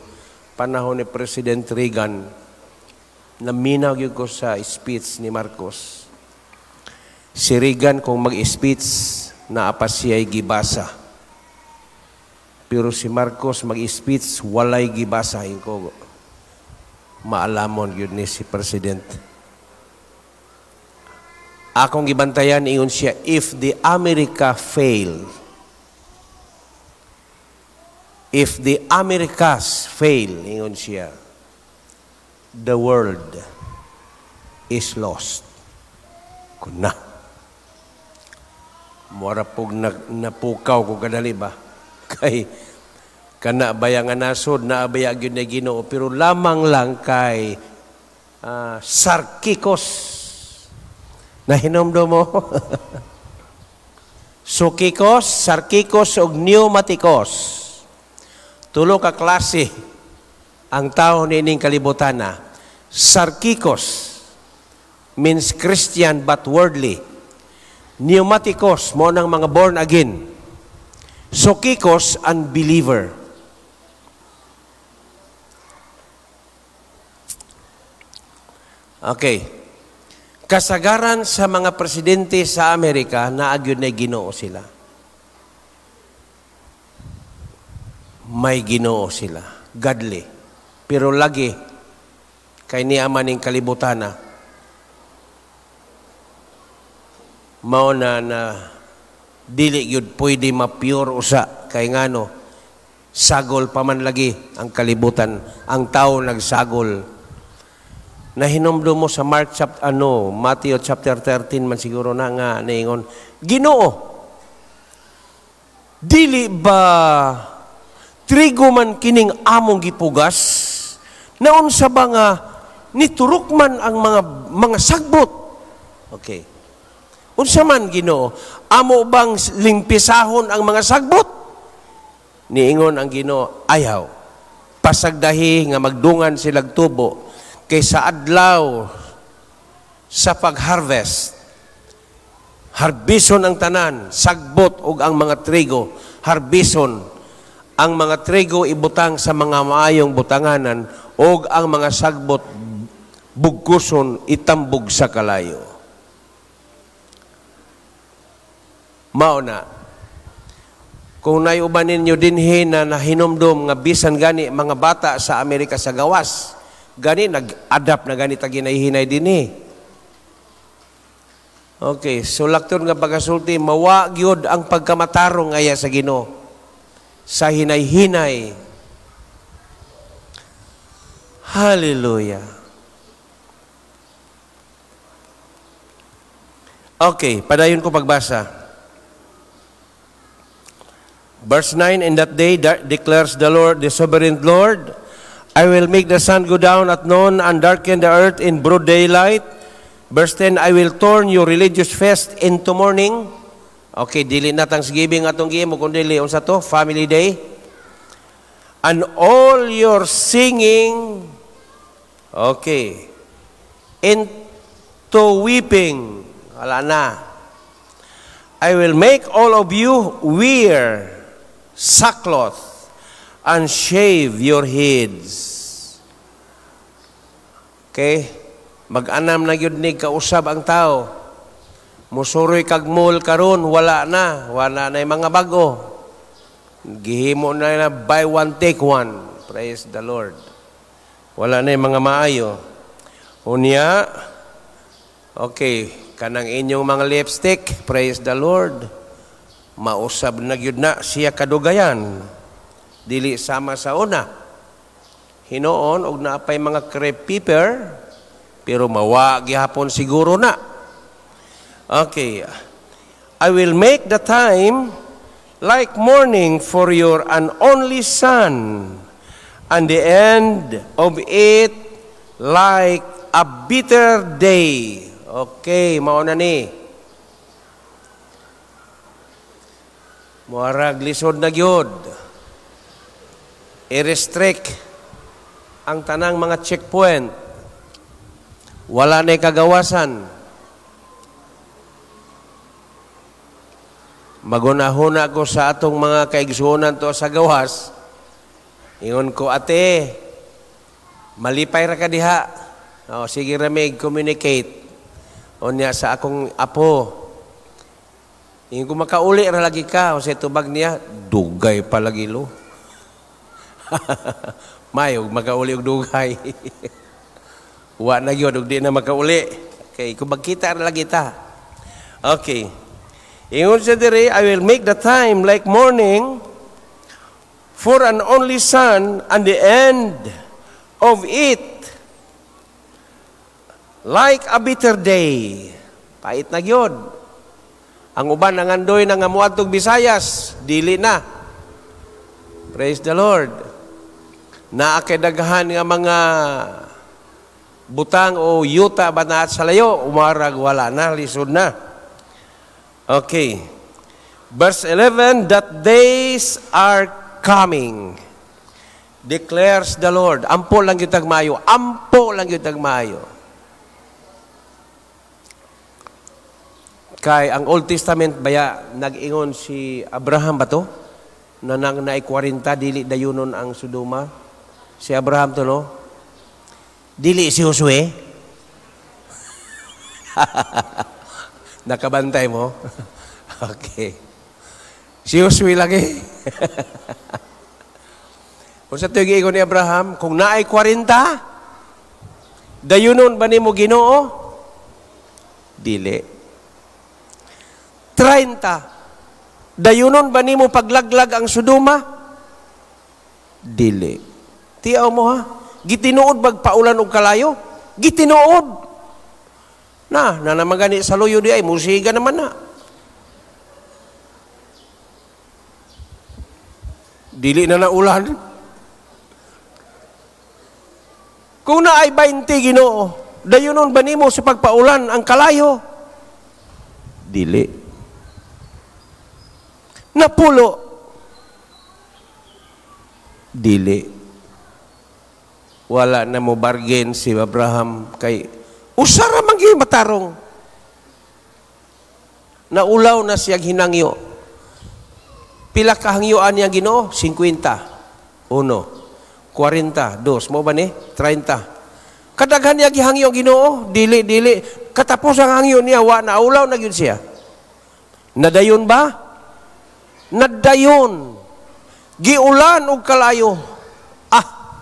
Panahon ni President Reagan, naminaw gyud ko sa speech ni Marcos. Si Reagan kung mag-speech, naa pa siya'y gibasa. Pero si Marcos mag-speech, walay gibasa. Ko maalamon gyud ni si President. Akong gibantayan, ingon siya, if the America fail, if the Americas fail, ingon siya, the world is lost. Kuna. Mura pug napukaw ko kadali ba? Kay kana baya nga nasod, naabaya gyud na Ginoo, pero lamang lang kay Sarkikos. Nahinomdom mo? Sukikos, Sarkikos ug Pneumatikos. Tulo ka klase ang tao niining kalibutan na. Sarkikos means Christian but worldly. Pneumatikos mo nang mga born again. Sukikos, unbeliever. Okay. Kasagaran sa mga presidente sa Amerika, naa gyud na Ginoo sila. May Ginoo sila. Godly. Pero lagi, kay niya man ning kalibutana, mao na na dili gyud pwede ma-pure usa kay ngano sagol pa man lagi ang kalibutan, ang tao nagsagol. Nahinumdum mo sa Mark chapter Matthew chapter 13 man siguro na nga niingon, Ginoo, dili ba trigo man kining among gipugas, naunsa ba nga niturok man ang mga sagbot? Okay. Unsa man, Ginoo, amo bang limpisahon ang mga sagbot? Niingon ang Ginoo, ayaw. Pasagdahi nga magdungan silag tubo kay sa adlaw sa pag-harvest, harbison ang tanan, sagbot og ang mga trigo, harbison ang mga trigo ibutang sa mga maayong butanganan og ang mga sagbot bugkuson itambog sa kalayo. Mao na, kung naiuban ninyo dinhi na nahinumdum nga bisan gani mga bata sa Amerika sa gawas, gani nag-adapt na gani ta ginahinay dinhi. Okay, so lakton nga pagasulti, mawa gyud ang pagkamatarong aya sa Ginoo sa hinay-hinay. Hallelujah. Okay, padayon ko pagbasa. Verse 9, in that day declares the Lord, the sovereign Lord, I will make the sun go down at noon and darken the earth in broad daylight. Verse 10, I will turn your religious feast into mourning. Okay, dili na Thanksgiving atong gihimo kun dili unsa to, family day. And all your singing, okay, into weeping. Wala na. I will make all of you wear sackcloth and shave your heads. Okay? Mag-anam na gyud ni kausab ang tao. Musuroy kag mall karon, wala na. Wala na yung mga bago. Gihimo na na buy one, take one. Praise the Lord. Wala na yung mga maayo. Unya, okay, kanang inyong mga lipstick, praise the Lord. Mausab na gyud na siya kadugayan. Dili sama sa una. Hinoon og naapay mga crepe paper, pero mawa gihapon siguro na. Okay. I will make the time like mourning for your an only son, and the end of it like a bitter day. Okay, mao na ni. Muarag lisod na gyud. I-restrict ang tanang mga checkpoint. Wala na'y kagawasan. Magunahuna ko sa atong mga kaigsuonan to sa gawas. Ingon ko, ate, malipay ra ka diha. O, sige ra may communicate. O niya sa akong apo. Ingon ko, makauli ra lagi ka. O sa tubag niya, dugay pa lagi lo. May, og makauli og dugay. Wa na gyud, og di na makauli. Okay, kung magkita ra lagi ta. Okay. Ingon siya diri, I will make the time like morning for an only son, and the end of it like a bitter day. Pait na gyud. Ang uban nangandoy na nga moadtog Visayas, dili na. Praise the Lord. Naa kay daghan nga mga butang o yuta ba na sa layo, umarag wala na, lisod na. Okay. Verse 11, that days are coming, declares the Lord. Ampo lang gyud tag maayo. Ampo lang gyud tag maayo. Kay ang Old Testament baya nag-ingon si Abraham ba to? Na nang naay 40 dili dayunon ang Sodoma. Si Abraham to, no? Dili si Josue. Nakabantay mo? Okay. Si Josue lagi. Kung sa tuig ni Abraham, kung naay 40, dayunon ba nimo Ginoo? Dili. 30, dayunon ba nimo paglaglag ang Sodoma? Dili. Tiaw mo ha? Gitinuod bag paulan og kalayo? Gitinuod. Na, nanamagani sa luyo di ay, musiga naman na. Dili na naulan. Kung na ay 20 Ginoo, dayunon ba nimo sa pagpaulan ang kalayo? Dili. Napulo? Dili. Wala na mo bargain si Abraham kay usara man gyud matarong. Naulaw na siyang hinangyo. Pila ka hangyoan niya Ginoo? 50. Uno. 40, dos. Mo ba ni? 30. Kadaghan niya gihangyo Ginoo? Dili, dili. Katapos ang hangyo niya, wa naulaw na gyud siya. Nadayon ba? Nadayon. Giulan og kalayo. Ah.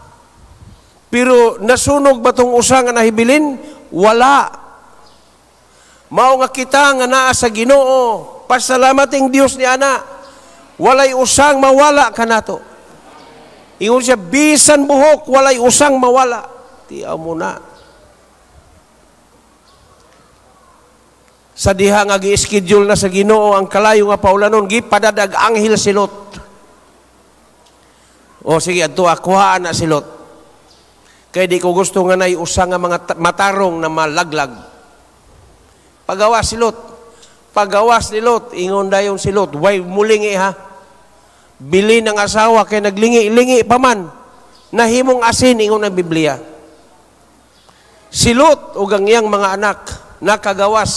Pero nasunog ba tong usa nga nahibilin? Wala. Mao nga kita nga naa sa Ginoo, pasalamating Dios ni ana. Walay usang mawala kanato. Ingon siya, bisan buhok, walay usang mawala. Tiaw mo na. Sa diha nga gi-schedule na sa Ginoo ang kalayo nga paulanon, gipadadag anghel si Lot. O sige, adto kuhaan na si Lot. Kaya di ko gusto nga nay usa nga mga matarong na malaglag. Pagawas si Lot. Pagawas ni Lot, ingon dayon si Lot, way mulingi ha. Bili ng asawa kay naglingi-lingi pa man. Nahimong asin ingon ang Biblia. Si Lot ug ang iyang mga anak nakagawas.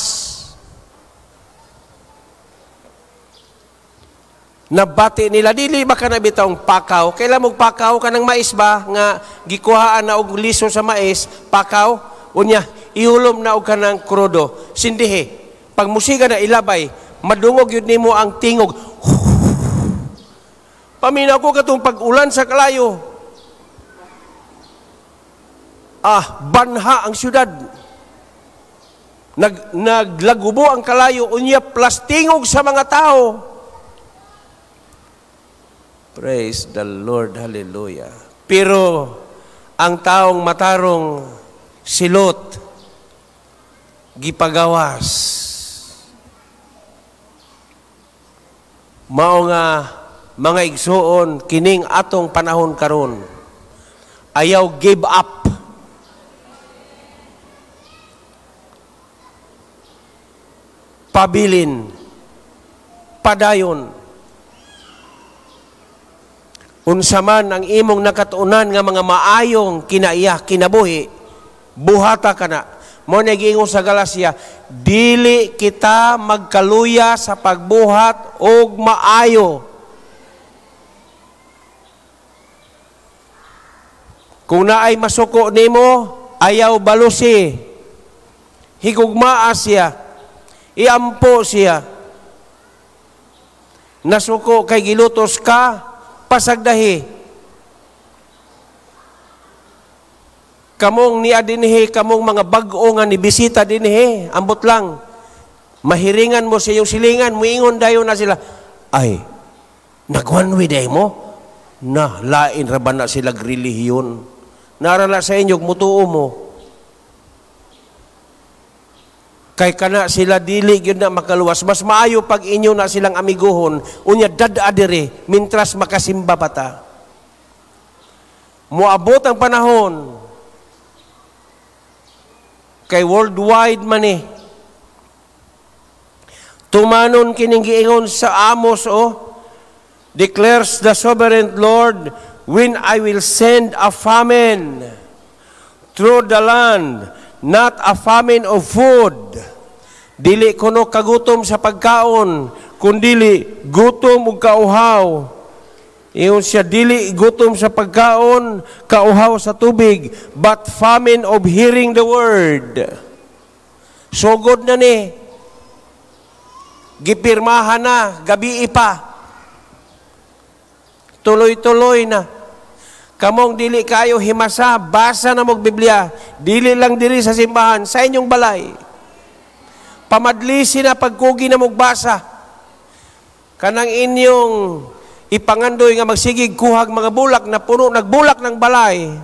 Nabati nila, dili ba ka na bitawng pakaw? Kailan mong pakaw ka ng mais ba? Nga gikuhaan na og liso sa mais, pakaw, unya, ihulom na og kanang krudo. Sindihi, pag musika na ilabay, madungog yun nimo ang tingog. Paminaw ko katong pag-ulan sa kalayo. Ah, banha ang syudad. Naglagubo ang kalayo, unya plus tingog sa mga tao. Praise the Lord, hallelujah. Pero ang taong matarong si Lot, gipagawas. Mao nga mga igsuon kining atong panahon karon. Ayaw give up. Pabilin, padayon. Unsa man ang imong nakatuonan nga mga maayong kinaiya, kinabuhi, buhata ka na. Mo nagiingon sa Galacia, dili kita magkaluya sa pagbuhat og maayo. Kung naay masuko nimo, ayaw balusi. Higugmaa siya, iampo siya. Nasuko kay gilutos ka, pasagdahi. Kamong niya dinhi, kamong mga bag-o nga nibisita dinhi, ambot lang. Mahiringan mo sa iyong silingan, muingon dayon na sila. Ay, nag-one way day mo? Na, lain ra ba na sila relihiyon? Narala sa inyo, mutuo mo. Kay kana sila dili gyud na makaluwas. Mas maayo pag inyo na silang amiguhon, unya dad-a diri mintras makasimba pa ta. Moabot ang panahon kay worldwide man eh. Tumanon kining giingon sa Amos, oh, declares the sovereign Lord, when I will send a famine through the land, not a famine of food. Dili kuno kagutom sa pagkaon, kundili gutom ug kauhaw. Ingon siya, dili gutom sa pagkaon, kauhaw sa tubig, but famine of hearing the word. Sugod na ni. Gipirmahan na, gabi pa. Tuloy-tuloy na. Kamong dili kayo himasa, basa na mog Biblia. Dili lang diri sa simbahan, sa inyong balay. Pamadlisi na pagkugi na mog basa. Kanang inyong ipangandoy nga magsigig kuhag mga bulak na puno, nagbulak ng balay.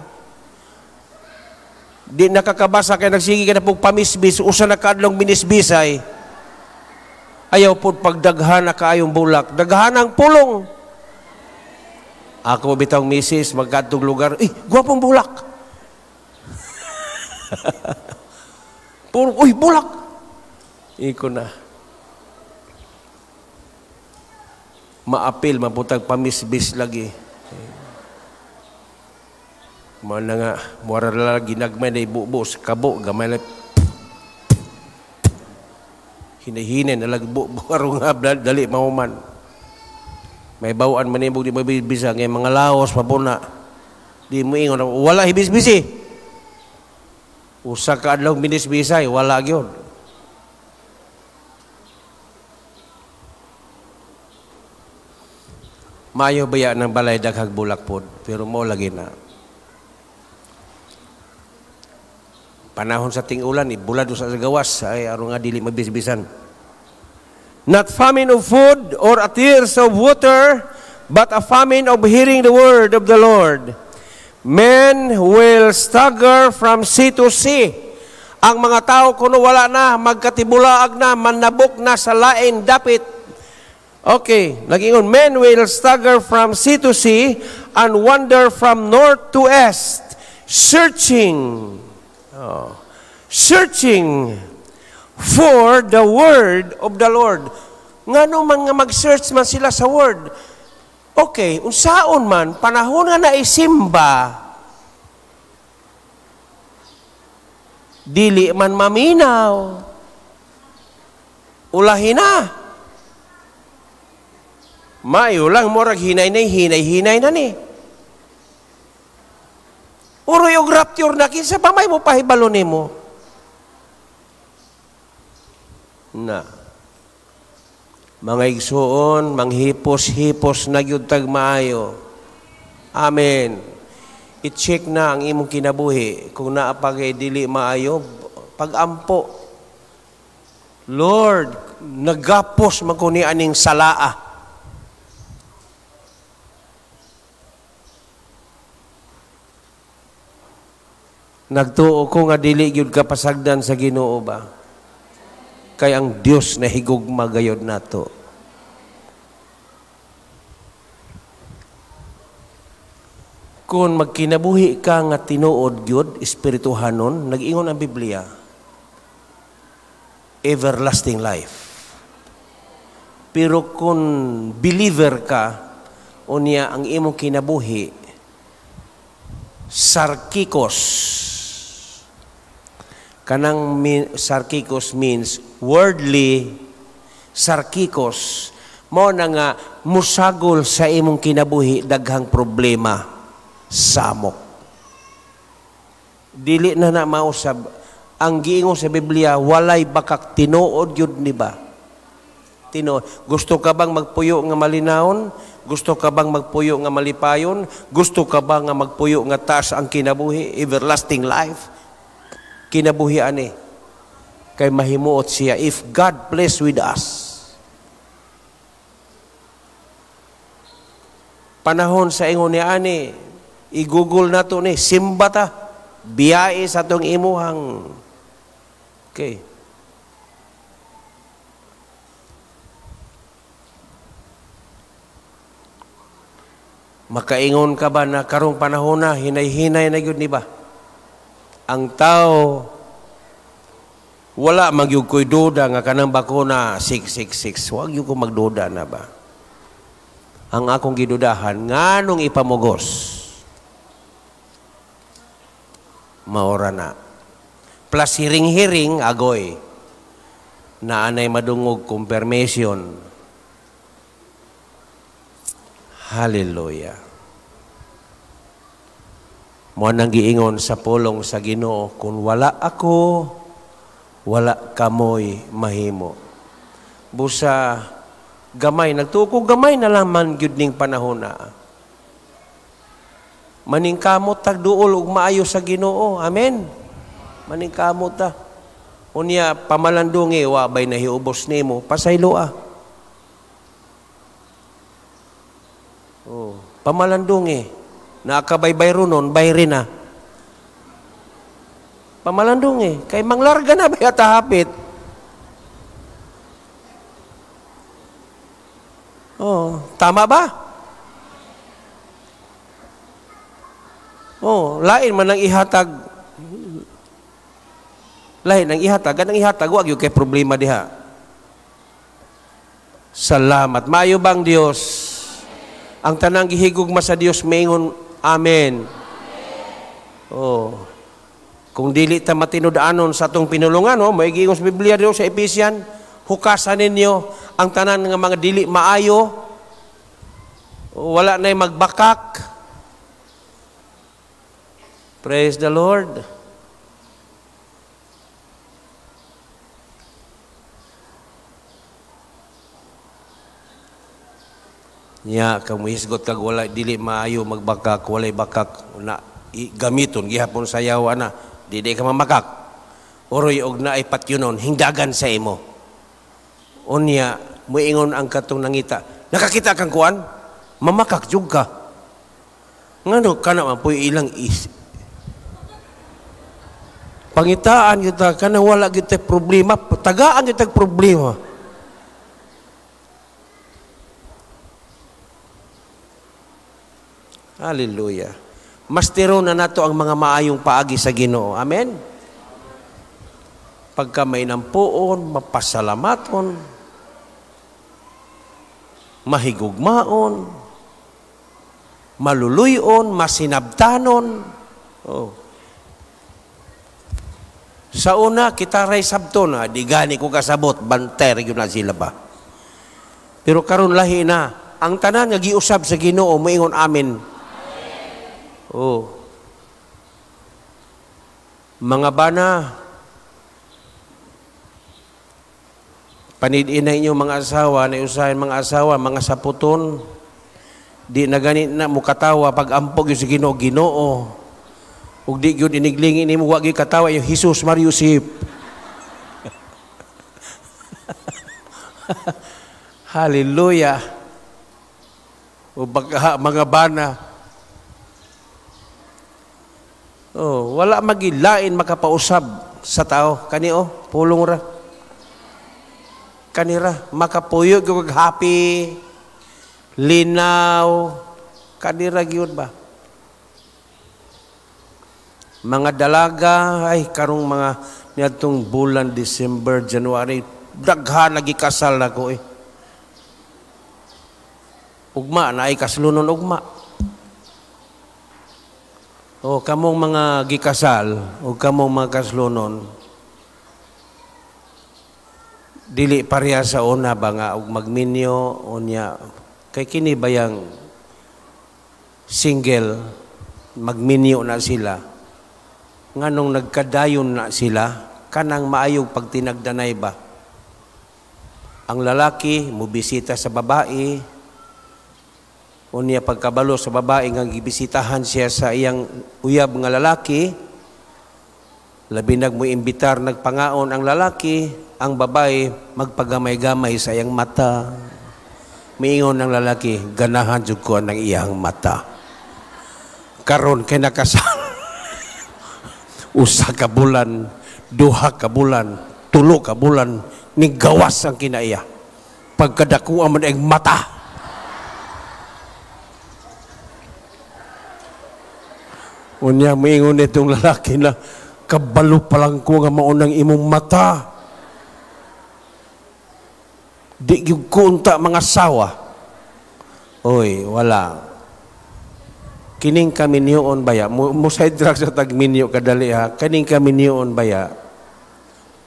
Di nakakabasa kay nagsige ka na pong pamisbis, usa na kaadlong minisbisay. Ayaw po pagdaghan na kaayong bulak. Daghan ang pulong. Ako bitawng misis, magkadtong lugar, eh, gwapong bulak. Puro, uy, bulak. Iko na. Maapil, maputag pamisbis lagi. Mana nga, muara lagi ginagmay na ibubo sa kabo, gamay na hinahinay na lagbo, aron nga dali mahuman. May bawaan manibog di mabibisa ngay mga laos pabuna. Di mo ingon wala hibisbisi. Usa ka adlaw minisbisay wala gyud. Mayo baya ng balay daghag bulak pod, pero mo lagi na. Panahon sa ting-ulan, ibulad sa gawas ay aron nga dili mabisbisan. Not famine of food or a tears of water, but a famine of hearing the word of the Lord. Men will stagger from sea to sea. Ang mga tao kuno wala na, magkatibulaag na, manabok na sa lain dapit. Okay, nagingon, men will stagger from sea to sea and wander from north to east, searching, searching for the word of the Lord. Ngano man nga mag-search man sila sa word. Okay, unsaon man, panahon nga naisimba, dili man maminaw, ulahin na. Mayo lang, murag hinay na, hinay-hinay na ni. Uroy og rapture na, kinsa pa may mo pahibalo nimo? Na. Mga igsuon, manghipos-hipos na gyud tag maayo. Amen. I-check na ang imong kinabuhi. Kung naa pa kay dili maayo, pag-ampo. Lord, nagapos man ko ni aning salaa. Nagtuo ko nga dili gyud ka pasagdan sa Ginoo ba? Kay ang Dios na higugma gayod nato. Kung magkinabuhi ka nga tinuod gyud espirituhanon, nag-ingon ang Biblia, everlasting life. Pero kung believer ka, unya ang imong kinabuhi sarkikos. Kanang sarkikos means worldly. Sarkikos mao na nga musagol sa imong kinabuhi daghang problema, samok. Dili na na mausab ang giingon sa Biblia, walay bakak, tinuod gyud ni ba? Tinuod. Gusto ka bang magpuyo nga malinawon? Gusto ka bang magpuyo nga malipayon? Gusto ka ba nga magpuyo nga taas ang kinabuhi, everlasting life? Kinabuhi ani kay mahimuot siya if God bless with us. Panahon sa ingon ni ani, i-google nato ni simba ta, biyae sa atong imuhang. Okay. Makaingon ka ba na karong panahon na hinay-hinay na gyud ni ba? Ang tao wala magyug ko'y duda nga kanang bakuna 666. Wag gyud ko magduda na ba? Ang akong gidudahan nganong ipamugos. Maora na. Plus hiring-hiring agoy. Naanay madungog confirmation. Hallelujah. Mo nang giingon sa pulong sa Ginoo, kung wala ako, Wala kamoy mahimo. Busa gamay, nagtuo ko gamay na laman gyud ning panahon na. Maningkamot tag duol ug maayo sa Ginoo. Amen. Maningkamot ta. Unya pamalandungi wa bay nahiubos nimo, pasaylo ah. Oh, pamalandungi. Naakabaybay runon, bayri na. Pamalandungi kay manglarga na bay hapit. Oh, tama ba? Oh, lain man ang ihatag. Lain ang ihatag, kanang ihatag wa gyud kay problema diha. Salamat. Maayo bang Dios? Ang tanang gihigugma sa Dios maingon amen. Oh. Kung dili ta matinud-anon sa atong pinulungan, oh, may giingon sa Biblia Dios sa Ephesians, hukasan ninyo ang tanan nga mga dili maayo. Wala na'y magbakak. Praise the Lord. Nya kang muhisgot kag wala dili maayo magbakak, walay bakak na gamiton gihapon sa yawa na dili ka mamakak. Oroy og naay patyunon hingdagan sa imo. Unya muingon ang katong nangita, nakakita kang kuan, mamakak jud ka. Ngano kana man puy ilang is pangitaan kita kana wala gyud problema, tagaan gyud problema. Hallelujah. Mastiro na nato ang mga maayong paagi sa Ginoo. Amen. Pagka may nampuon, mapasalamaton, mahigugmaon, maluluyon, masinabtanon. Oh. Sa una, kita ray sabton, na, di gani ko kasabot, bantay rin na sila ba. Pero karon lahi na, ang tanan nga giusab sa Ginoo, moingon amen. Oh. Mga bana, panidin na inyong mga asawa, naiusahin mga asawa, mga saputon, di na ganit na mukatawa pag ampog yung sa Ginoo, Ginoo. Ug di gyud iniglingin nimo wa gyud katawa yung Jesus Mariusip. Hallelujah. O baka mga bana, oh, wala magilain makapausab sa tao. Kani oh, pulong ra. Kanira makapuyo gyud happy, linaw, kanira gyud ba? Mga dalaga ay karong mga niadtong bulan December, January, daghan lagi kasal nako eh. Ugma na ay kaslunon ugma. O kamong mga gikasal o kamong mga kaslunon, dili pareha sa una ba nga og magminyo unya kay kini bayang single magminyo na sila, nganong nagkadayon na sila kanang maayog pagtinagdanay ba. Ang lalaki mobisita sa babae, unya pagkabalo sa babae nga gibisitahan siya sa iyang uyab nga lalaki, labi nag mo imbitar nagpangaon ang lalaki, ang babae magpagamay-gamay sa iyang mata. Miingon ang lalaki, ganahan jud ko ng iyang mata. Karon kay nakasal usa ka bulan, duha ka bulan, tulo ka bulan, ni gawas ang kinaiya. Pagkadakuha man ang mata. Unya miingon itong lalaki na kabalo pa lang ko nga maunang imong mata. Di gyud ko unta mga sawa. Oy, wala. Kining kaminyoon baya, mo side track sa tagminyo kadali ha. Kining kaminyoon baya,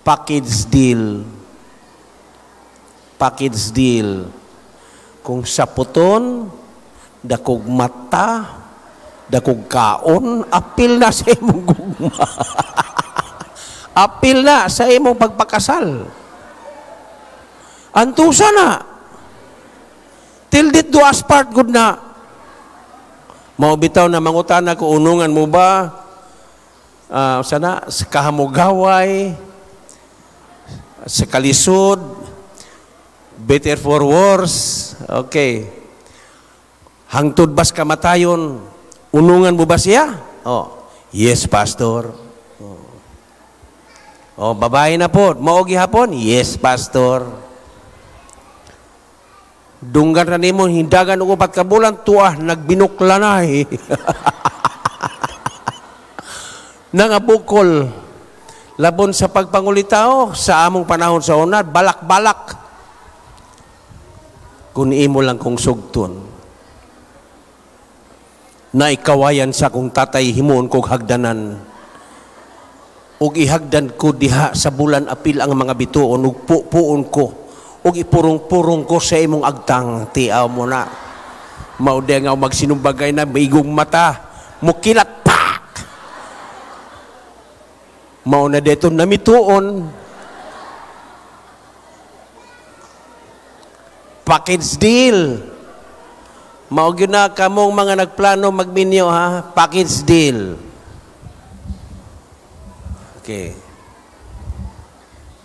package deal. Package deal. Kung saputon, dakog mata, dakog kaon, apil na sa imong gugma. Apil na sa imong pagpakasal. Antusa na. Till death do us part, good na. Mao bitaw na mangutana ko, unungan mo ba? Sana sa kahamugaway, sa kalisod, better for worse. Okay. Hangtod bas kamatayon, unungan mo ba siya? Oh, yes, pastor. Oh, oh, babae na po. Mao gihapon? Yes, pastor. Dunggan ra nimo hindagan og 4 ka bulan, tuah nagbinukla na eh. Nangabukol. Labon sa pagpangulitaw sa among panahon sa una, balak-balak. Kung imo lang kong sugton, na ikawayan sa kong tatay, himuon kog hagdanan. Ug ihagdan ko diha sa bulan apil ang mga bituon, ug pupuon ko, ug ipurong-purong ko sa imong agtang, tiaw mo na. Mao di nga magsinumbagay na maigong mata, mukilat pak. Mao na dito namituon. Package deal. Mao gyud na kamong mga nagplano magminyo ha, package deal. Okay.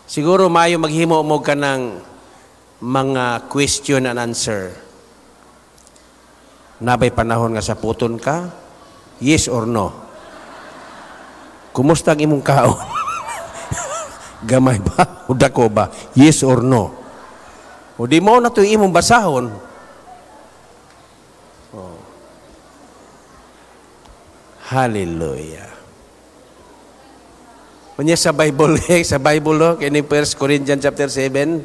Siguro maayo maghimo mo kanang mga question and answer. Nabay panahon nga saputon ka? Yes or no? Kumusta ang imong kaon? Gamay ba? O dako ba? Yes or no? O di mo na ito imong basahon. Oh. Hallelujah. Unya sa Bible, sa Bible, oh, kini 1 Corinthians chapter 7,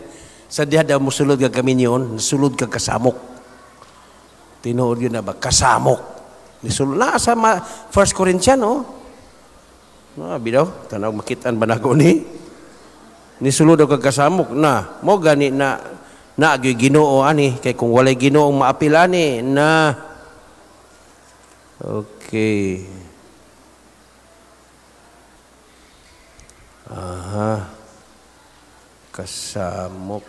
sa diha daw musulod ka kami niyon, sulod ka kasamok. Tinuod yun na ba? Kasamok. Nisulod na sa 1 Corinthians, oh. No, bidaw, tanaw makitaan ba nako ni? Nisulod ka kasamok na. Mo gani na naagyoy Ginoo ani, kay kung walay Ginoong maapil ani na. Okay. Aha. Kasamok.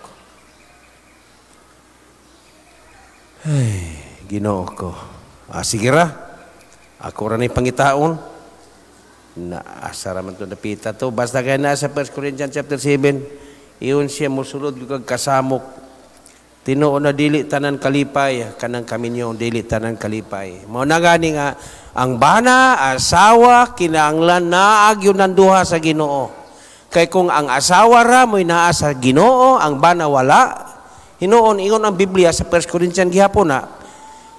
Ay, Ginoo ko. Ah, sige ra. Ako ra ni pangitaon. Na asa ra man to napita to. Basta kay na sa 1 Corinthians chapter 7, iyon siya mosulod kag kasamok. Tinuod na dili tanan kalipay, kanang kaminyo dili tanan kalipay. Mao na gani nga ang bana, asawa kinahanglan naag yun ang duha sa Ginoo. Kay kung ang asawa ra mo'y naa sa Ginoo, ang bana wala. Hinuon ingon ang Biblia sa 1 Corinthians gihapon na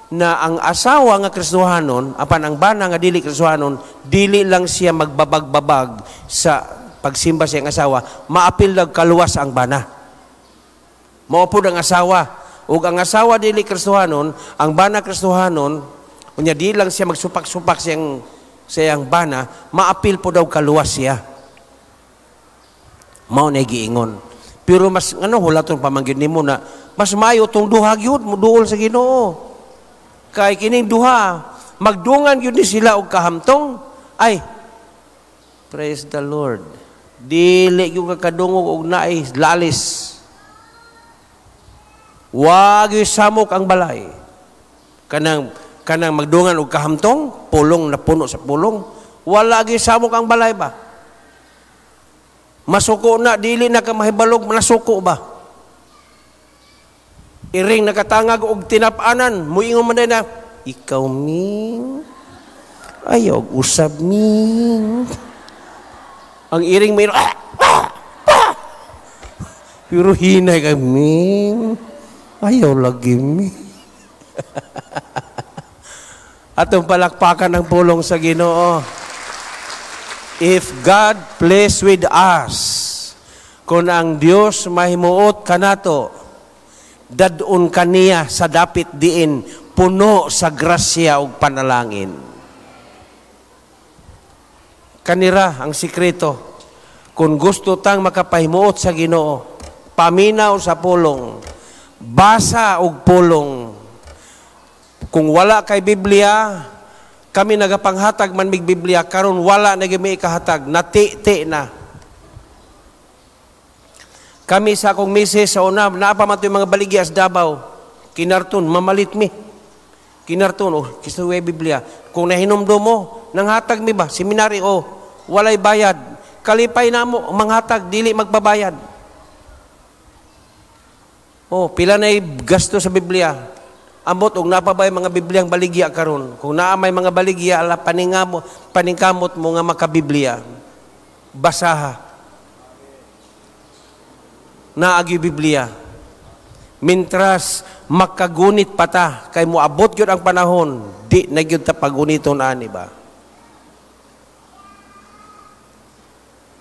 na ang asawa nga Kristohanon apan ang bana nga dili Kristohanon, dili lang siya magbabag-babag sa pagsimba sa iyang asawa, maapil lag kaluwas ang bana. Mao pud ang asawa. Ug ang asawa dili Kristohanon, ang bana Kristohanon, unya di lang siya magsupak-supak siyang bana, maapil po daw kaluwas siya. Mao na giingon. Pero mas ano hulaton pa man gyud nimo na mas maayo tong duha gyud moduol sa Ginoo. Kay kining duha magdungan gyud ni sila og kahamtong. Ay, praise the Lord. Dili gyud ka kadungog og naay lalis. Wag gyud samok ang balay. Kanang kanang magdungan og kahamtong, pulong na puno sa pulong, wala gyud samok ang balay ba? Masuko na, dili na ka mahibalog, nasuko ba? Iring nakatangag og tinap-anan, muingon man na, ikaw ming, ayaw usab ming. Ang iring may ah, ah, ah. Pero hinay ka ming, ayaw lagi ming. Atong palakpakan ng pulong sa Ginoo. If God plays with us, kung ang Dios mahimuot kanato, dadon kaniya sa dapit diin, puno sa grasya ug panalangin. Kanira ang sikreto. Kung gusto tang makapahimuot sa Ginoo, paminaw sa pulong, basa og pulong. Kung wala kay Biblia, kami nagapanghatag man mig Biblia, karon wala na gyud mi ikahatag, nati-ti na. Kami sa akong misis sa una, naa pa man to'y mga baligya sa Davao. Kinarton, mamalit mi. Kinarton, oh, kisa way Biblia. Kung nahinumdum mo, nanghatag mi ba? Seminary, oh, walay bayad. Kalipay na mo, manghatag, dili magbabayad. Oh, pila na'y gasto sa Biblia. Ambot og napabay mga Bibliang baligya karon. Kung naa may mga baligya, ala paningkamot mo nga makabiblia. Basaha. Naagi Biblia. Mintras makagunit pa ta kay moabot gyud ang panahon, di na gyud ta paguniton ani ba.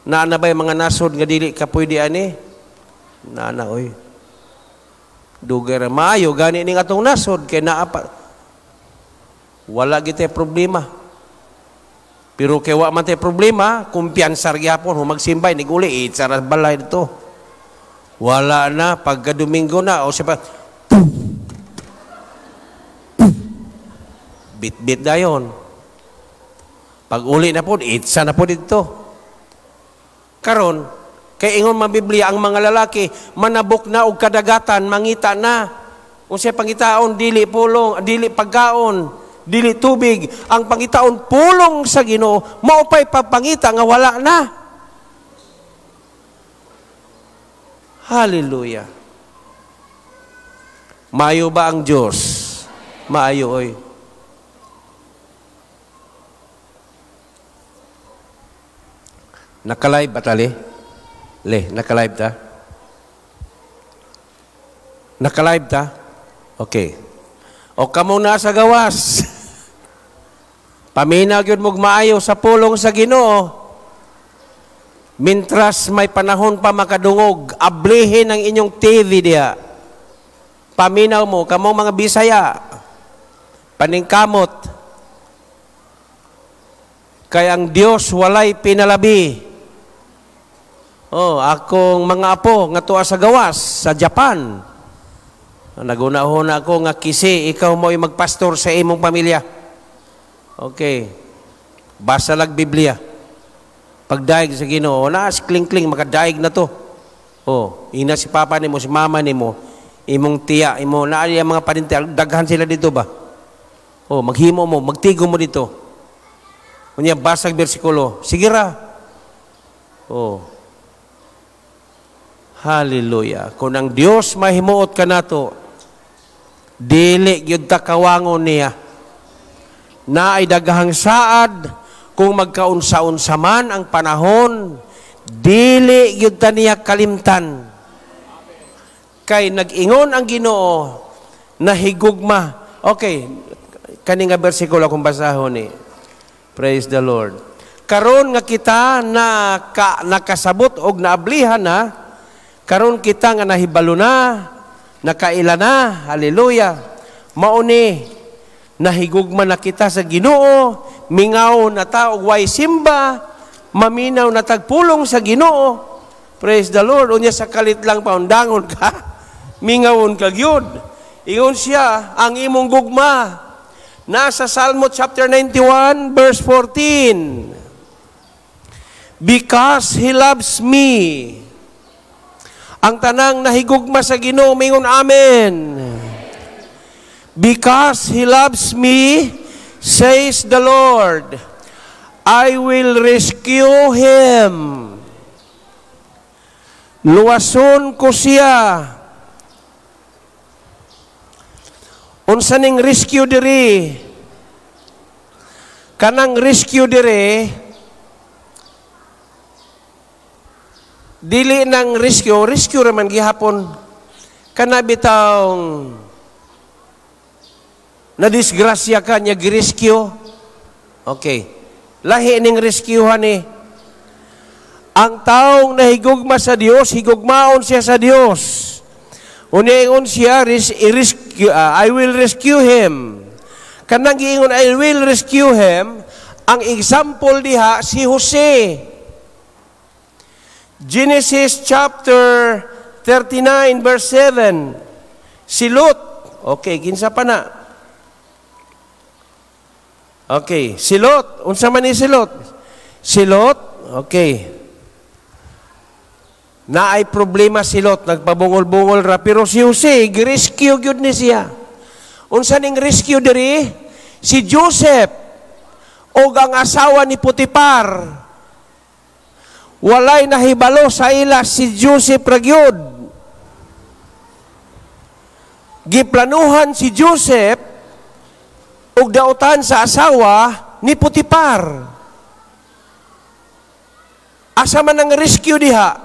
Naa na ba'y mga nasod nga dili ka pwede ani? Naa na oy. Dugay ra maayo gani ning atong nasod kay naa pa wala gitay problema. Pero kay wa man tay problema, kumpiyansa ra gyapon humagsimbay niguli itsa ra balay dito. Wala na pagka Domingo na o siya pa bit-bit dayon. Pag uli na po, itsa na po dito. Karon, kay ingon man Biblia ang mga lalaki manabok na og kadagatan, mangita na. Unsay pangitaon, dili pulong, dili pagkaon, dili tubig. Ang pangitaon pulong sa Ginoo, mao pay pagpangita nga wala na. Hallelujah. Maayo ba ang Diyos? Maayo oy. Naka-live ba tali? Le, naka-live ta? Naka-live ta? Okay. O kamo na sa gawas. Paminaw gyud mog maayo sa pulong sa Ginoo. Mintras may panahon pa makadungog, ablihin ang inyong TV diha. Paminaw mo, kamong mga Bisaya, paningkamot. Kay ang Dios walay pinalabi. Oh, akong mga apo nga tuwa sa gawas sa Japan. Naguna-una ako nga kisi ikaw mo'y magpastor sa imong pamilya. Okay. Basa lag Biblia. Pagdaig sa Ginoo, naas kling-kling makadaig na to. Oh, ina si papa nimo, si mama nimo, imong tiya, imo naa ang mga paninti, daghan sila dito ba? Oh, maghimo mo, magtigo mo dito. Unya basag bersikulo, sige ra. Oh. Hallelujah. Kung ang Dios mahimuot kanato, dili gyud ta kawangon niya. Naay daghang saad kung magkaunsa-unsa man ang panahon, dili gyud ta niya kalimtan. Kay nag-ingon ang Ginoo nahigugma. Okay, kani nga bersikulo akong basahon ni. Praise the Lord. Karon nga kita na nakasabot og naablihan na, karon kita nga nahibalo na, nakaila na, hallelujah. Mauni nahigugma na kita sa Ginoo, mingaw na ta og way simba, maminaw na tagpulong sa Ginoo. Praise the Lord. Unya sa kalit lang paundangon ka, mingawon ka gyud. Ingon siya, ang imong gugma. Nasa Salmo chapter 91 verse 14. Because He loves me. Ang tanang nahigugma sa Ginoo mingon amen. Because He loves me, says the Lord, I will rescue him. Luwason ko siya. Unsa ning rescue diri? Kanang rescue diri, dili nang rescue, rescue raman gihapon. Kana bitawng na disgrasya ka niya gi-rescue. Okay. Lahi ning rescuehan ni. Ang taong nahigugma sa Dios, higugmaon siya sa Dios. Unya-ingon siya, I will rescue him. Kanang giingon, I will rescue him, ang example diha si Jose. Genesis chapter 39 verse 7. Si Lot. Okay, kinsa pa na? Okay, si Lot. Unsa man ni si Lot? Si Lot, okay. Naay problema si Lot, nagpabungol-bungol ra, pero si Jose gi-rescue gyud ni siya. Unsa ning rescue diri? Si Joseph og ang asawa ni Potifar, walay nahibalo sa ila si Joseph ra gyud. Giplanuhan si Joseph og dautan sa asawa ni Potifar. Asa man ang rescue diha?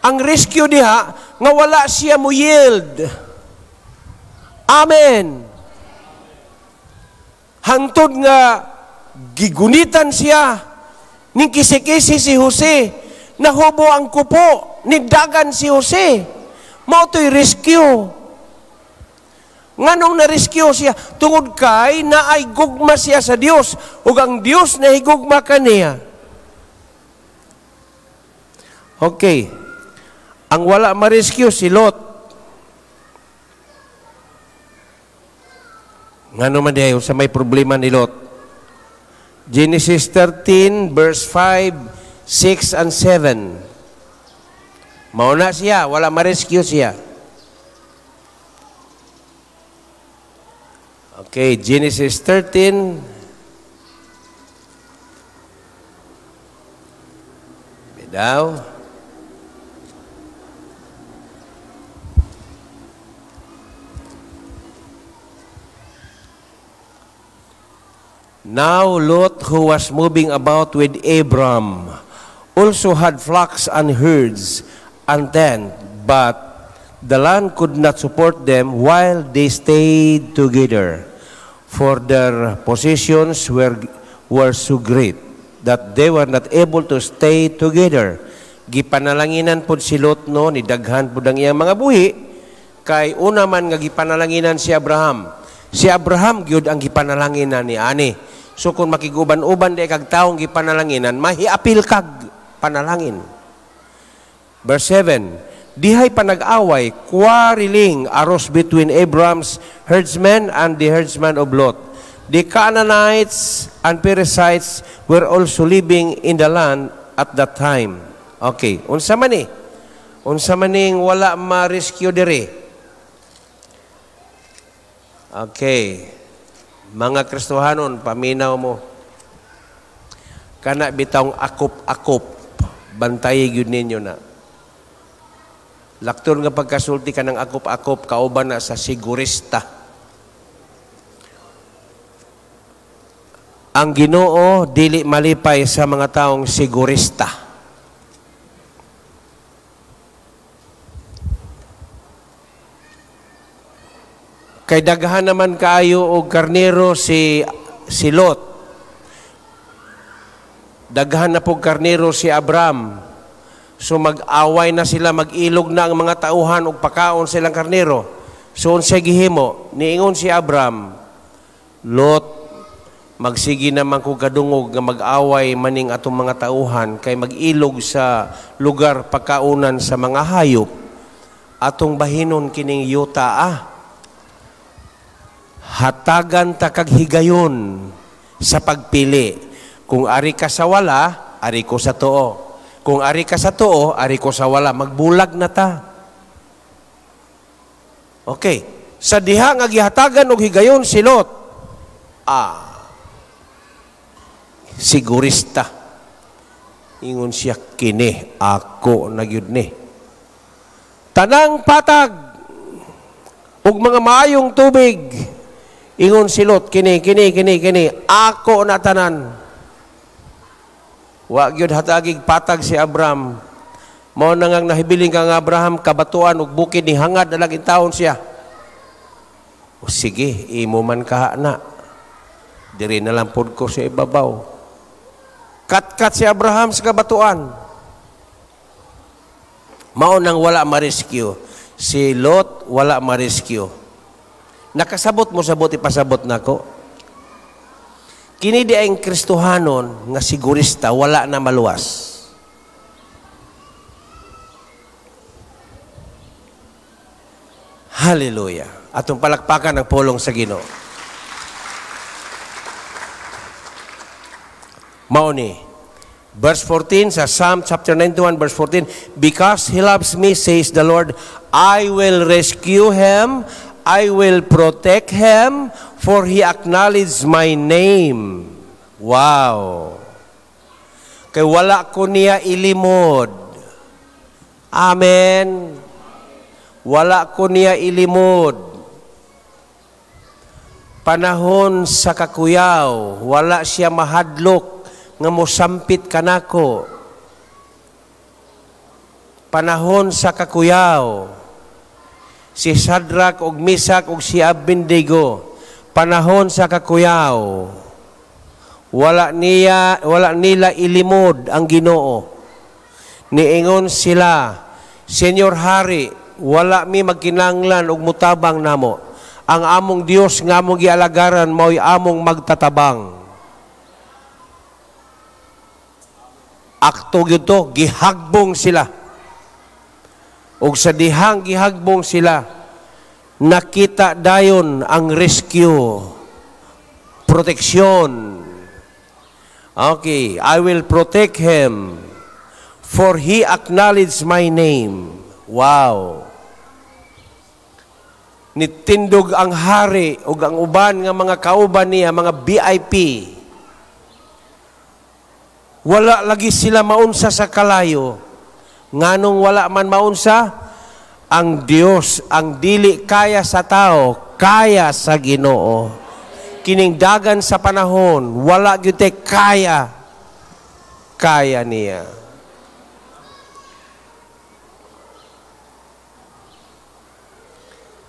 Ang rescue diha nga wala siya mo yield. Amen. Hangtod nga gigunitan siya ning kisi-kisi si Jose, nahubo ang kupo, nidagan si Jose. Mao to'y rescue. Nganong na-rescue siya? Tungod kay naay gugma siya sa Dios ug ang Dios nahigugma kaniya. Okay. Ang wala ma-rescue si Lot. Ngano man diay sa may problema ni Lot? Genesis 13 verse 5, 6 and 7. Mauna siya, wala ma-rescue siya. Okay, Genesis 13. Bidaw. Now Lot, who was moving about with Abram, also had flocks and herds and tents, but the land could not support them while they stayed together, for their possessions were so great that they were not able to stay together. Gipanalanginan pod si Lot no, ni daghan pod ang iyang mga buhi, kay una man nga gipanalanginan si Abraham. Si Abraham gyud ang gipanalanginan ni ani. So kung makiguban-uban di kag taong gipanalanginan, mahiapil kag panalangin. Verse 7, dihay panag-away, quarreling arose between Abraham's herdsmen and the herdsmen of Lot. The Canaanites and Perizzites were also living in the land at that time. Okay, unsa man ni? Unsa man ning wala ma-rescue diri? Okay. Mga Kristohanon, paminaw mo. Kana bitawng akop-akop, bantayi gyud ninyo na. Lakton nga pagkasulti ka ng akop-akop, kauban na sa sigurista. Ang Ginoo dili malipay sa mga taong sigurista. Kay daghan naman kaayo og karnero si Lot. Daghan na pog karnero si Abraham. So mag-away na sila, mag-ilog na ang mga tauhan og pakaon silang karnero. So unsay gihimo? Niingon si Abraham, Lot, magsige naman ko kadungog nga mag-away maning atong mga tauhan kay mag-ilog sa lugar pagkaunan sa mga hayop. Atong bahinon kining yuta ah. Hatagan ta kag higayon sa pagpili. Kung ari ka sa wala, ari ko sa tuo. Kung ari ka sa tuo, ari ko sa wala. Magbulag na ta. Okay. Sa diha nga gihatagan og higayon si Lot, sigurista. Ingon siya, kini ako na gyud ni. Tanang patag ug mga maayong tubig. Ingon si Lot, kini, kini, kini, kini, ako na tanan. Wa gyud hatagig patag si Abraham. Mao na ngang nahibilin kang Abraham, kabatuan ug bukid ni hangad na laging taon siya. O sige, imo man kaha na. Diri na lang pod ko sa ibabaw. Katkat si Abraham sa kabatuan. Mao nang wala ma-rescue. Si Lot wala ma-rescue. Nakasabot mo sabot, ipasabot nako. Kini di ang Kristohanon nga sigurista wala na maluwas. Hallelujah. Atong palakpakan ang pulong sa Ginoo. Mao ni, Verse 14 sa Psalm chapter 91 verse 14, "Because he loves me, says the Lord, I will rescue him, I will protect him, for he acknowledged my name." Wow. Kay wala ko niya ilimod. Amen. Wala ko niya ilimod. Panahon sa kakuyaw, wala siya mahadlok nga mosampit kanako. Panahon sa kakuyaw, si Shadrach ug Meshach ug si Abednego, panahon sa kakuyaw, wala nila ilimod ang Ginoo. Niingon sila, "Senyor Hari, wala mi magkinanglan og mutabang namo. Ang among Dios nga among gialagaran mao'y among magtatabang." Akto gyud to, gihagbong sila. Og sa dihang gihagbong sila, nakita dayon ang rescue, protection. Okay, "I will protect him, for he acknowledged my name." Wow. Nitindog ang hari ug ang uban nga mga kauban niya, mga VIP. Wala lagi sila maunsa sa kalayo. Nganong wala man maunsa? Ang Dios, ang dili kaya sa tao, kaya sa Ginoo. Kining dagan sa panahon, wala gyud kaya. Kaya niya.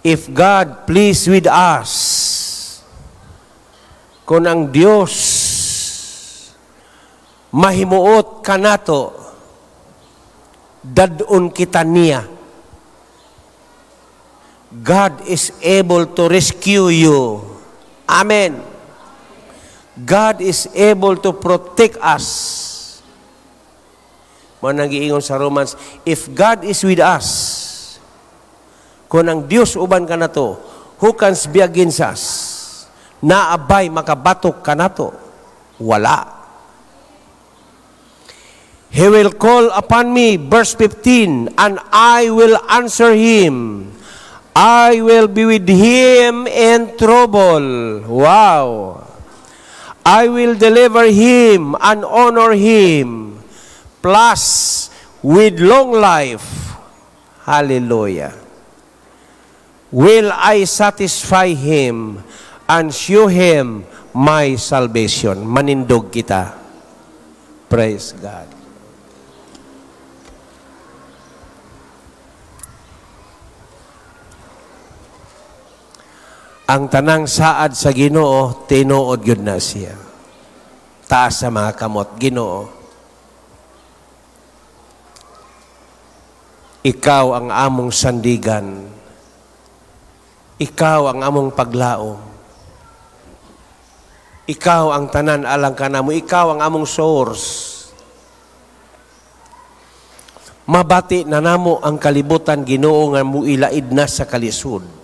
If God pleased with us, kung ang Dios mahimuot kanato, dadon kita niya. God is able to rescue you. Amen. God is able to protect us. Mao nang giingon sa Romans, if God is with us, kung ang Dios uban kanato, who can be against us? Naabay makabatok kanato? Wala. He will call upon me, verse 15, and I will answer him. I will be with him in trouble. Wow. I will deliver him and honor him, plus with long life. Hallelujah. Will I satisfy him and show him my salvation. Manindog kita. Praise God. Ang tanang saad sa Ginoo, tinuod gyud na siya. Taas sa mga kamot, Ginoo. Ikaw ang among sandigan. Ikaw ang among paglaom. Ikaw ang tanan alang kanamo. Ikaw ang among source. Mabati na namo ang kalibutan, Ginoo, nga muilaid na sa kalisod.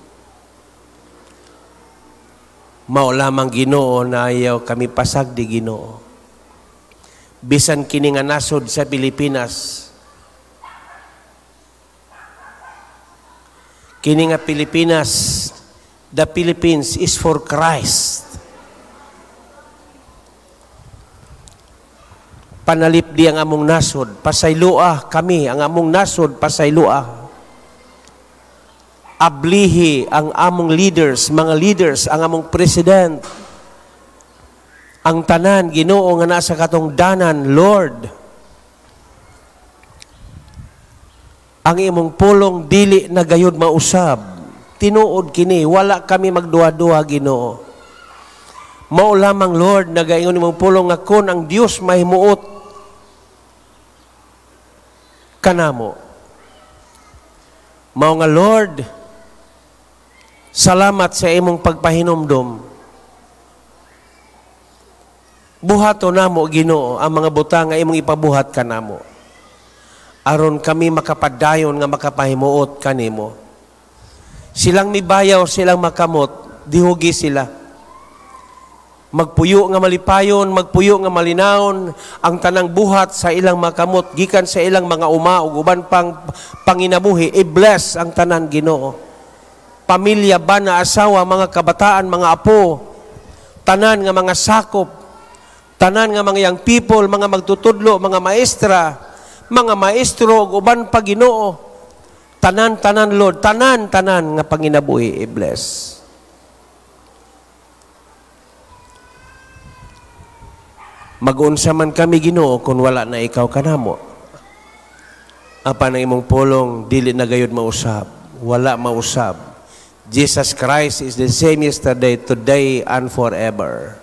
Mao lamang, Ginoo, na ayaw kami pasag di, Ginoo. Bisan kini nga nasod sa Pilipinas, kini nga Pilipinas, the Philippines is for Christ. Panalipdi ang among nasod, pasaylua kami ang among nasod, pasaylua. Ablihi ang among leaders, mga leaders, ang among president. Ang tanan, Ginoo, nga nasa katungdanan, Lord. Ang imong pulong dili na gayud mausab. Tinuod kini, wala kami magduha-duha, Ginoo. Mao lamang, Lord, nagaingon imong pulong nga kon ang Dios mahimuot kanamo. Mao nga, Lord, salamat sa imong pagpahinumdom. Buhato namo, Ginoo, ang mga butang nga imong ipabuhat kanamo. Aron kami makapadayon nga makapahimuot kanimo. Silang mibayaw, silang makamot, dihugi sila. Magpuyo nga malipayon, magpuyo nga malinawon ang tanang buhat sa ilang makamot gikan sa ilang mga uma ug uban pang panginabuhi. I-bless ang tanan, Ginoo. Pamilya, bana, asawa, mga kabataan, mga apo, tanan nga mga sakop, tanan nga mga young people, mga magtutudlo, mga maestra, mga maestro ug uban pa, Ginoo. Tanan-tanan, Lord, tanan-tanan nga panginabuhi i-bless. Mag-unsa man kami, Ginoo, kung wala na ikaw kanamo. Apan ang imong pulong dili na gayud mausab, wala mausab. Jesus Christ is the same yesterday, today, and forever.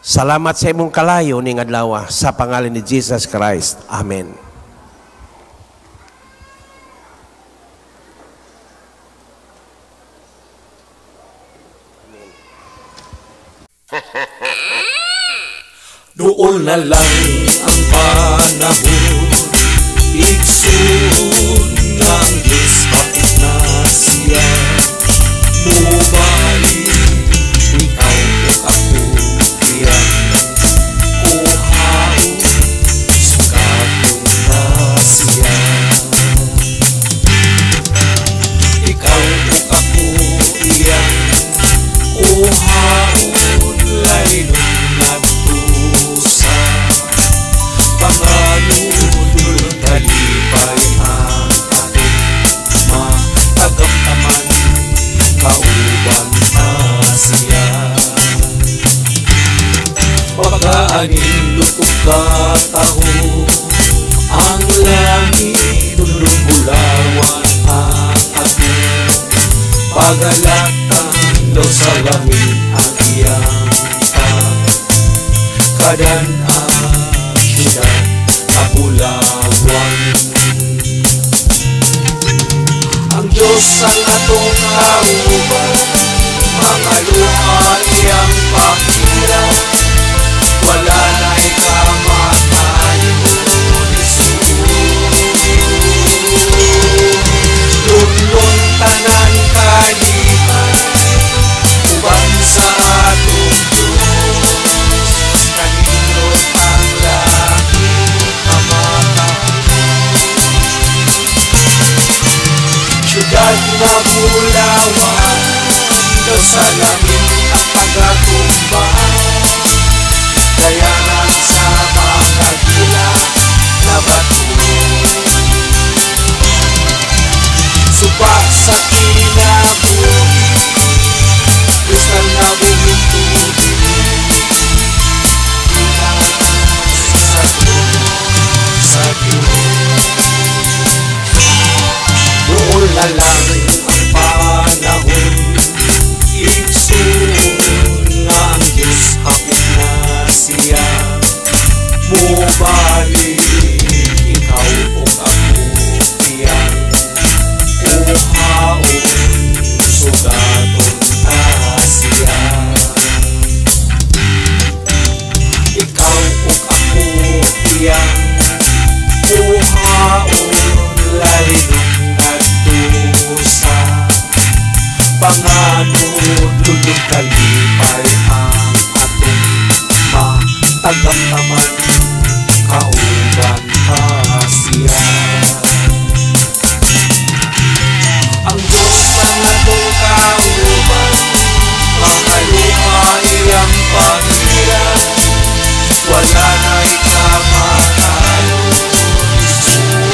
Salamat sa imong kalayo ning adlaw sa pangalan ni Jesus Christ. Amen. Doon na lang ang panahon, igsoon ng Diyos hapit na siya. Mubalik, ikaw ug ako iyang kuhaon, sugaton na siya. Ikaw ug ako iyang kuhaon, laynon nagtusa. Panganudol kalipay ang atong matagamtaman, kauban ta siya. Pagkaanindot ug kataho, ang langit dulong bulawan ang atong pagalatan daw sa langit ang iyang pagkadan-ang siyudad kabulawan. Ang Diyos ang atong kauban, mga luha iyang pakira, wala na'y kamatayon isuon. Lunlun tanan kalipay, uban sa atong Diyos, kanindot ang langit kamatahon. Siyudad na bulawan, daw sa langit ang pagatumba, dayanan sa mga gila na bato. Suba sa kinabuhi, kristal na buhing tubig, gikan sa trono sa Diyos. Doon na lang ang panahon, igsoon nga ang Diyos hapit na siya. Mubalik, ikaw ug ako iyang kuhaon, sugaton ta siya. Ikaw ug ako iyang kuhaon, lalinong nagdusa. Panganudulog kalipay ang atong matagamtaman, kauban ta siya. Ang Diyos ang atong kauban, mga luha iyang pahira, wala na'y kamatayon isuon.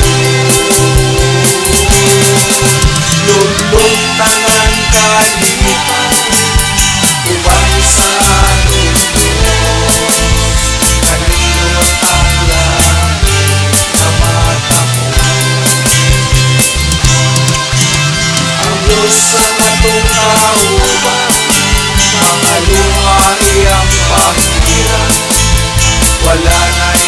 Lunlun tanan kalipay, uban sa atong Diyos, kanindot ang langit na matahon. Ang Diyos ang atong kauban, mga luha iyang pahira, wala na'y